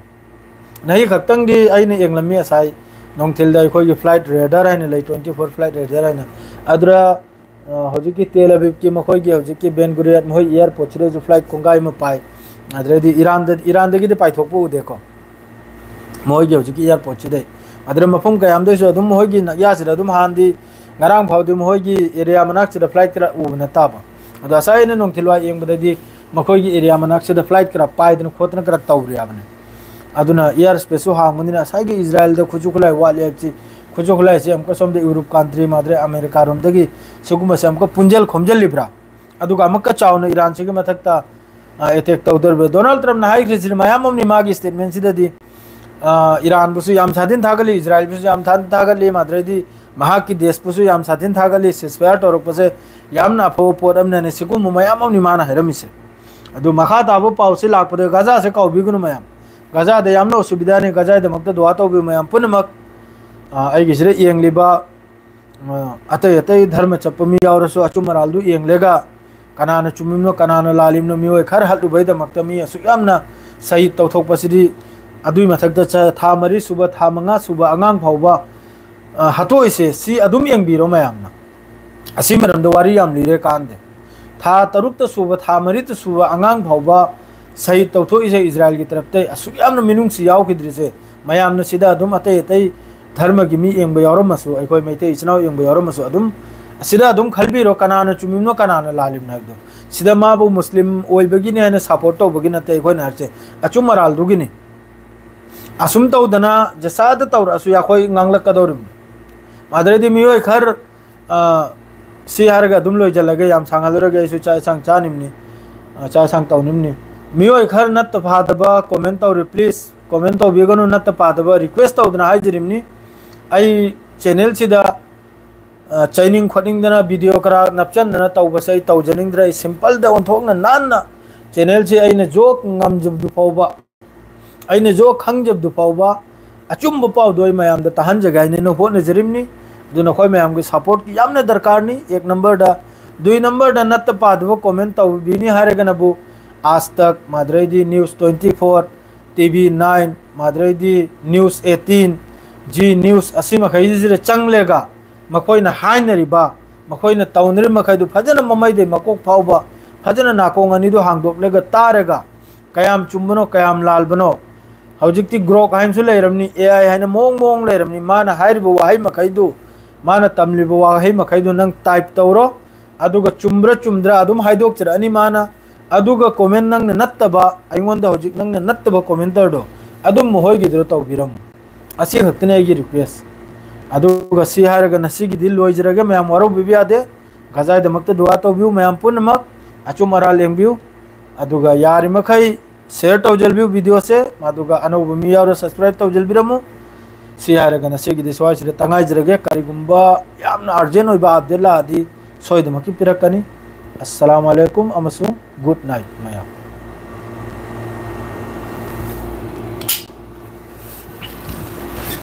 ꯅꯍꯤ ꯈꯛꯇꯪꯗꯤ ꯑꯩꯅ ꯌꯦꯡꯂꯝꯃꯤ ꯉꯁꯥꯏ ꯅꯨꯡꯊꯤꯜꯗ ꯑꯩꯈꯣꯏꯒꯤ ꯐ꯭ꯂꯥꯏꯠ ꯔꯦꯗꯥꯔ ꯍꯥꯏꯅ ꯂꯩ, ꯇ꯭ꯋꯦꯟꯇꯤ ꯐꯣꯔ ꯐ꯭ꯂꯥꯏꯠ ꯔꯦꯗꯥꯔ ꯍꯥꯏꯅ꯫ ꯑꯗꯨꯗ, ꯑ, ꯍꯧꯖꯤꯛꯀꯤ ꯇꯦꯜ ꯑꯕꯤꯕꯀꯤ ꯃꯈꯣꯏꯒꯤ ꯍꯧꯖꯤꯛꯀꯤ ꯕꯦꯟ ꯒꯨꯔꯤꯌꯠ ꯃꯈꯣꯏ ꯑꯦꯌꯔꯄꯣꯔꯠꯁꯤꯗꯁꯨ ꯐ꯭ꯂꯥꯏꯠ ꯀꯣꯡꯒꯥꯏ ꯑꯃ ꯄꯥꯏ꯫ ꯑꯗꯨꯗꯩꯗꯤ ꯏꯔꯥꯟꯗ, ꯏꯔꯥꯟꯗꯒꯤꯗꯤ ꯄꯥꯏꯊꯣꯛꯄ ꯎꯗꯦꯀꯣ, ꯃꯈꯣꯏꯒꯤ ꯍꯧꯖꯤꯛꯀꯤ ꯑꯦꯌꯔꯄꯣꯔꯠꯁꯤꯗꯩ꯫ ꯑꯗꯨꯗ ꯃꯐꯝ ꯀꯌꯥꯝꯗꯩꯁꯨ ꯑꯗꯨꯝ ꯃꯈꯣꯏꯒꯤ ꯅꯛꯌꯥꯁꯤꯗ ꯑꯗꯨꯝ ꯍꯥꯟꯅꯗꯤ ꯉꯔꯥꯡ ꯐꯥꯎꯗꯤ ꯃꯈꯣꯏꯒꯤ ꯑꯦꯔꯤꯌꯥ ꯃꯅꯥꯛꯁꯤꯗ ꯐ꯭ꯂꯥꯏꯠ ꯈꯔ ꯎꯕ ꯅꯠꯇꯕ꯫ ꯑꯗꯣ ꯉꯁꯥꯏ ꯑꯩꯅ ꯅꯨꯡꯊꯤꯜꯋꯥꯏ ꯌꯦꯡꯕꯗꯗꯤ ꯃꯈꯣꯏꯒꯤ ꯑꯦꯔꯤꯌꯥ ꯃꯅꯥꯛꯁꯤꯗ ꯐ꯭ꯂꯥꯏꯠ ꯈꯔ ꯄꯥꯏꯗꯅ ꯈꯣꯠꯇꯅ ꯈꯔ ꯇꯧꯔꯤꯕꯅꯤ꯫ ꯑꯗꯨꯅ ꯑꯦꯌꯔ ꯁ꯭ꯄꯦꯁꯁꯨ ꯍꯥꯡꯕꯅꯤꯅ ꯉꯁꯥꯏꯒꯤ ꯏꯖꯔꯥꯏꯜꯗ ꯈꯨꯠꯁꯨ ꯈꯨꯠꯂꯥꯏ ꯋꯥꯠꯂꯦ ꯍꯥꯏꯕꯁꯤ, ꯈꯨꯠꯁꯨ ꯈꯨꯠꯂꯥꯏꯁꯤ ꯑꯃꯨꯛꯀ ꯁꯣꯝꯗ ꯌꯨꯔꯣꯞ ꯀꯟꯇ꯭ꯔꯤ ꯃꯥꯗ꯭ꯔꯦ ꯑꯃꯦꯔꯤꯀꯥꯔꯣꯝꯗꯒꯤ ꯁꯤꯒꯨꯝꯕꯁꯦ ꯑꯃꯨꯛꯀ ꯄꯨꯟꯖꯜ ꯈꯣꯝꯖꯜꯂꯤꯕ꯭ꯔꯥ? ꯑꯗꯨꯒ ꯑꯃꯨꯛꯀ ꯆꯥꯎꯅ ꯏꯔꯥꯟꯁꯤꯒꯤ ꯃꯊꯛꯇ, ꯑ, ꯑꯦꯇꯦꯛ ꯇꯧꯗꯧꯔꯤꯕ꯭ꯔꯥ? ꯗꯣꯅꯥꯜꯗ ꯇ꯭ꯔꯝꯞꯅ ꯍꯥꯏꯈ꯭ꯔꯤꯁꯤꯅ ꯃꯌꯥꯝ ꯑꯃꯅꯤ ꯃꯥꯒꯤ ꯁ꯭ꯇꯦꯠꯃꯦꯟꯁꯤꯗꯗꯤ, ꯑ, ꯏꯔꯥꯟꯕꯨꯁꯨ ꯌꯥꯝ ꯁꯥꯊꯤꯅ ꯊꯥꯒꯠꯂꯤ, ꯏꯖꯔꯥꯏꯜꯕꯨꯁꯨ ꯌꯥꯝ ꯊꯥ-, ꯊꯥꯒꯠꯂꯤ, ꯃꯥꯗ꯭ꯔꯦꯗꯤ ꯃꯍꯥꯛꯀꯤ ꯗꯦꯁꯄꯨꯁꯨ ꯌꯥꯝ ꯁꯥꯊꯤꯅ ꯊꯥꯒꯠꯂꯤ, ꯁꯤꯁꯐꯥꯌꯔ ꯇꯧꯔꯛꯄꯁꯦ ꯌꯥꯝꯅ ꯑꯐꯕ ꯄꯣꯠ ꯑꯃꯅꯅꯦ, ꯁꯤꯒꯨꯝꯕ ꯃꯌꯥꯝ ꯑꯃꯅꯤ ꯃꯥꯅ ꯍꯥꯏꯔꯝꯃꯤꯁꯦ꯫ ꯑꯗꯨ ꯃꯈꯥ ꯇꯥꯕ ꯄꯥꯎꯁꯤ ꯂꯥꯛꯄꯗ ꯒꯥꯖꯥꯁꯦ ꯀꯥꯎꯕꯤꯒꯅꯨ ꯃꯌꯥꯝ, ꯒꯥꯖꯥꯗ ꯌꯥꯝꯅ ꯑꯁꯨꯕꯤꯙꯥꯅꯤ, ꯒꯥꯖꯥꯗꯃꯛꯇ ꯗꯨꯋꯥ ꯇꯧꯕꯤꯌꯨ ꯃꯌꯥꯝ ꯄꯨꯝꯅꯃꯛ꯫ ꯑ, ꯑꯩꯒꯤꯁꯤꯗ ꯌꯦꯡꯂꯤꯕ, ꯑ, ꯑꯇꯩ ꯑꯇꯩ ꯙꯔꯃ ꯆꯠꯄ ꯃꯤ ꯌꯥꯎꯔꯁꯨ ꯑꯆꯨꯝ ꯑꯔꯥꯜꯗꯨ ꯌꯦꯡꯂꯒ ꯀꯅꯥꯅ ꯆꯨꯝꯃꯤꯕꯅꯣ, ꯀꯅꯥꯅ ꯂꯥꯜꯂꯤꯕꯅꯣ, ꯃꯤꯑꯣꯏ ꯈꯔ ꯍꯠꯂꯨꯕꯩꯗꯃꯛꯇ ꯃꯤ ꯑꯁꯨꯛ ꯌꯥꯝꯅ ꯁꯍꯤꯗ ꯇꯧꯊꯣꯛꯄꯁꯤꯗꯤ, ꯑꯗꯨꯒꯤ ꯃꯊꯛꯇ ꯆ-, ꯊꯥ ꯃꯔꯤ ꯁꯨꯕ, ꯊꯥ ꯃꯉꯥ ꯁꯨꯕ ꯑꯉꯥꯡ ꯐꯥꯎꯕ, ꯑ, ꯍꯥꯠꯇꯣꯛꯏꯁꯦ, ꯁꯤ ꯑꯗꯨꯝ ꯌꯦꯡꯕꯤꯔꯣ ꯃꯌꯥꯝꯅ꯫ ꯑꯁꯤ ꯃꯔꯝꯗ ꯋꯥꯔꯤ ꯌꯥꯝ ꯂꯤꯔꯦ ꯀꯥꯟꯗꯦ꯫ ꯊꯥ ꯇꯔꯨꯛꯇ ꯁꯨꯕ, ꯊꯥ ꯃꯔꯤꯇ ꯁꯨꯕ ꯑꯉꯥꯡ ꯐꯥꯎꯕ ꯁꯍꯤꯗ ꯇꯧꯊꯣꯛꯏꯁꯦ ꯏꯖꯔꯥꯏꯜꯒꯤ ꯇꯔꯞꯇꯩ꯫ ꯑꯁꯨꯛ ꯌꯥꯝꯅ ꯃꯤꯅꯨꯡꯁꯤ ꯌꯥꯎꯈꯤꯗ꯭ꯔꯤꯁꯦ ꯃꯌꯥꯝꯅ ꯁꯤꯗ ꯑꯗꯨꯝ ꯑꯇꯩ ꯑꯇꯩ ꯙꯔꯃꯒꯤ ꯃꯤ ꯌꯦꯡꯕ ꯌꯥꯎꯔꯝꯃꯁꯨ, ꯑꯩꯈꯣꯏ ꯃꯩꯇꯩ ꯏꯆꯤꯟ ꯏꯅꯥꯎ ꯌꯦꯡꯕ ꯌꯥꯎꯔꯝꯃꯁꯨ, ꯑꯗꯨꯝ ꯑꯁꯤꯗ ꯑꯗꯨꯝ ꯈꯟꯕꯤꯔꯣ, ꯀꯅꯥꯅ ꯆꯨꯝꯃꯤꯕꯅꯣ, ꯀꯅꯥꯅ ꯂꯥꯜꯂꯤꯕꯅꯣ ꯍꯥꯏꯕꯗꯣ꯫ ꯁꯤꯗ ꯃꯥꯕꯨ ꯃꯨꯁꯂꯤꯝ ꯑꯣꯏꯕꯒꯤꯅꯦ ꯍꯥꯏꯅ ꯁꯄꯣꯔꯠ ꯇꯧꯕꯒꯤ ꯅꯠꯇꯦ ꯑꯩꯈꯣꯏꯅ ꯍꯥꯏꯔꯤꯁꯦ, ꯑꯆꯨꯝ ꯑꯔꯥꯜꯗꯨꯒꯤꯅꯤ꯫ ꯑꯁꯨꯝ ꯇꯧꯗꯅ ꯖꯁꯥꯗ ꯇꯧꯔꯛꯑꯁꯨ ꯑꯩꯈꯣꯏ ꯉꯥꯡꯂꯛꯀꯗꯧꯔꯤꯕꯅꯤ꯫ ꯑꯗꯩꯗꯤ ꯃꯤꯑꯣꯏ ꯈꯔ, ꯑ, ꯁꯤ ꯍꯥꯏꯔꯒ ꯑꯗꯨꯝ ꯂꯣꯏꯁꯤꯜꯂꯒꯦ, ꯌꯥꯝ ꯁꯥꯡꯍꯜꯂꯔꯒꯦ, ꯑꯩꯁꯨ ꯆꯥꯛ ꯌꯦꯟꯁꯥꯡ ꯆꯥꯅꯤꯡꯕꯅꯤ, ꯑ, ꯆꯥꯛ ꯌꯦꯟꯁꯥꯡ ꯇꯧꯅꯤꯡꯕꯅꯤ꯫ ꯃꯤꯑꯣꯏ ꯈꯔ ꯅꯠꯇ ꯐꯥꯗꯕ ꯀꯣꯃꯦꯟ ꯇꯧꯔꯤ, ꯄ꯭ꯂꯤꯖ ꯀꯣꯃꯦꯟ ꯇꯧꯕꯤꯒꯅꯨ, ꯅꯠꯇ ꯄꯥꯗꯕ ꯔꯤꯀ꯭ꯋꯦꯁ ꯇꯧꯗꯅ ꯍꯥꯏꯖꯔꯤꯕꯅꯤ꯫ ꯑꯩ ꯆꯦꯅꯦꯜꯁꯤꯗ, ꯑ, ꯆꯩꯅꯤꯡ ꯈꯣꯠꯅꯤꯡꯗꯅ ꯚꯤꯗꯤꯑꯣ ꯈꯔ ꯅꯞꯆꯟꯗꯅ ꯇꯧꯕꯁꯦ ꯑꯩ ꯇꯧꯖꯅꯤꯡꯗ꯭ꯔꯦ꯫ ꯑꯩ ꯁꯤꯝꯄꯜꯗ ꯑꯣꯟꯊꯣꯛꯅ ꯅꯥꯟꯅ ꯆꯦꯅꯦꯜꯁꯤ ꯑꯩꯅ ꯖꯣꯛ ꯉꯝꯖꯕꯗꯨ ꯐꯥꯎꯕ, ꯑꯩꯅ ꯖꯣꯛ ꯈꯪꯖꯕꯗꯨ ꯐꯥꯎꯕ ꯑꯆꯨꯝꯕ ꯄꯥꯎꯗꯣ ꯑꯩ ꯃꯌꯥꯝꯗ ꯇꯥꯍꯟꯖꯒꯦ ꯍꯥꯏꯅ ꯑꯩꯅ ꯍꯣꯠꯅꯖꯔꯤꯕꯅꯤ꯫ ꯑꯗꯨꯅ ꯑꯩꯈꯣꯏ ꯃꯌꯥꯝꯒꯤ ꯁꯄꯣꯔꯠꯀꯤ ꯌꯥꯝꯅ ꯗꯔꯀꯥꯔꯅꯤ꯫ ꯑꯦꯛ ꯅꯝꯕꯔꯗ, ꯗꯨꯏ ꯅꯝꯕꯔꯗ ꯅꯠꯇ ꯄꯥꯗꯕ ꯀꯣꯃꯦꯟ ꯇꯧꯕꯤꯅꯤ ꯍꯥꯏꯔꯒꯅꯕꯨ ꯑꯥꯖ ꯇꯛ, ꯃꯥꯗ꯭ꯔꯩꯗꯤ news twenty four, T V nine, ꯃꯥꯗ꯭ꯔꯩꯗꯤ ꯅ꯭ꯌꯨꯁ ꯑꯩꯠꯇꯤꯟ, ꯖꯤ ꯅ꯭ꯌꯨꯁ ꯑꯁꯤ ꯃꯈꯩꯁꯤꯗ ꯆꯪꯂꯒ ꯃꯈꯣꯏꯅ ꯍꯥꯏꯅꯔꯤꯕ, ꯃꯈꯣꯏꯅ ꯇꯧꯅꯔꯤꯕ ꯃꯈꯩꯗꯨ ꯐꯖꯅ ꯃꯃꯩꯗꯩ ꯃꯀꯣꯛ ꯐꯥꯎꯕ ꯐꯖꯅ ꯅꯥꯀꯣꯡ ꯑꯅꯤꯗꯨ ꯍꯥꯡꯗꯣꯛꯂꯒ ꯇꯥꯔꯒ ꯀꯌꯥꯝ ꯆꯨꯝꯕꯅꯣ, ꯀꯌꯥꯝ ꯂꯥꯜꯕꯅꯣ꯫ ꯍꯧꯖꯤꯛꯇꯤ ꯒ꯭ꯔꯣꯛ ꯍꯥꯏꯅꯁꯨ ꯂꯩꯔꯝꯅꯤ, ꯑꯦ ꯑꯥꯏ ꯍꯥꯏꯅ ꯃꯑꯣꯡ ꯃꯑꯣꯡ ꯂꯩꯔꯝꯅꯤ꯫ ꯃꯥꯅ ꯍꯥꯏꯔꯤꯕ ꯋꯥꯍꯩ ꯃꯈꯩꯗꯨ, ꯃꯥꯅ ꯇꯝꯂꯤꯕ ꯋꯥꯍꯩ ꯃꯈꯩꯗꯨ ꯅꯪ ꯇꯥꯏꯞ ꯇꯧꯔꯣ, ꯑꯗꯨꯒ ꯆꯨꯝꯕ꯭ꯔꯥ ꯆꯨꯝꯗ꯭ꯔꯥ ꯑꯗꯨꯝ ꯍꯥꯏꯗꯣꯛꯆꯔꯛꯑꯅꯤ ꯃꯥꯅ꯫ ꯑꯗꯨꯒ ꯀꯣꯃꯦꯟ ꯅꯪꯅ ꯅꯠꯇꯕ, ꯑꯩꯉꯣꯟꯗ ꯍꯧꯖꯤꯛ ꯅꯪꯅ ꯅꯠꯇꯕ ꯀꯣꯃꯦꯟꯇꯔꯗꯣ ꯑꯗꯨꯝ ꯃꯈꯣꯏꯒꯤꯗꯨꯗ ꯇꯧꯕꯤꯔꯝꯃꯨ꯫ ꯑꯁꯤ ꯈꯛꯇꯅꯦ ꯑꯩꯒꯤ ꯔꯤꯀ꯭ꯋꯦꯁ꯫ ꯑꯗꯨꯒ ꯁꯤ ꯍꯥꯏꯔꯒ ꯉꯁꯤꯒꯤꯗꯤ ꯂꯣꯏꯖꯔꯒꯦ꯫ ꯃꯌꯥꯝ ꯋꯥꯔꯧꯕꯤꯕ ꯌꯥꯗꯦ꯫ ꯒꯖꯥꯏꯗꯃꯛꯇ ꯗꯨꯋꯥ ꯇꯧꯕꯤꯌꯨ ꯃꯌꯥꯝ ꯄꯨꯝꯅꯃꯛ꯫ ꯑꯆꯨꯝ ꯑꯔꯥꯜ ꯌꯦꯡꯕꯤꯌꯨ꯫ ꯑꯗꯨꯒ ꯌꯥꯔꯤꯃꯈꯩ ꯁꯤꯌꯔ ꯇꯧꯖꯤꯜꯕꯤꯌꯨ ꯚꯤꯗꯤꯑꯣꯁꯦ꯫ ꯑꯗꯨꯒ ꯑꯅꯧꯕ ꯃꯤ ꯌꯥꯎꯔ ꯁꯕꯁꯀ꯭ꯔꯥꯏꯕ ꯇꯧꯖꯤꯜꯕꯤꯔꯝꯃꯨ꯫ ꯁꯤ ꯍꯥꯏꯔꯒ ꯉꯁꯤꯒꯤꯗꯤ ꯁ꯭ꯋꯥꯏꯁꯤꯗ ꯇꯉꯥꯏꯖꯔꯒꯦ꯫ ꯀꯔꯤꯒꯨꯝꯕ ꯌꯥꯝꯅ ꯑꯔꯖꯦꯟ ꯑꯣꯏꯕ ꯑꯞꯗꯦꯠ ꯂꯥꯛꯑꯗꯤ ꯁꯣꯏꯗꯅꯃꯛꯀꯤ ꯄꯤꯔꯛꯀꯅꯤ꯫ ꯑꯁꯂꯥꯃꯨ ꯑꯂꯩꯀꯨꯝ ꯑꯃꯁꯨꯡ ꯒꯨꯗ ꯅꯥꯏꯠ ꯃꯌꯥꯝ꯫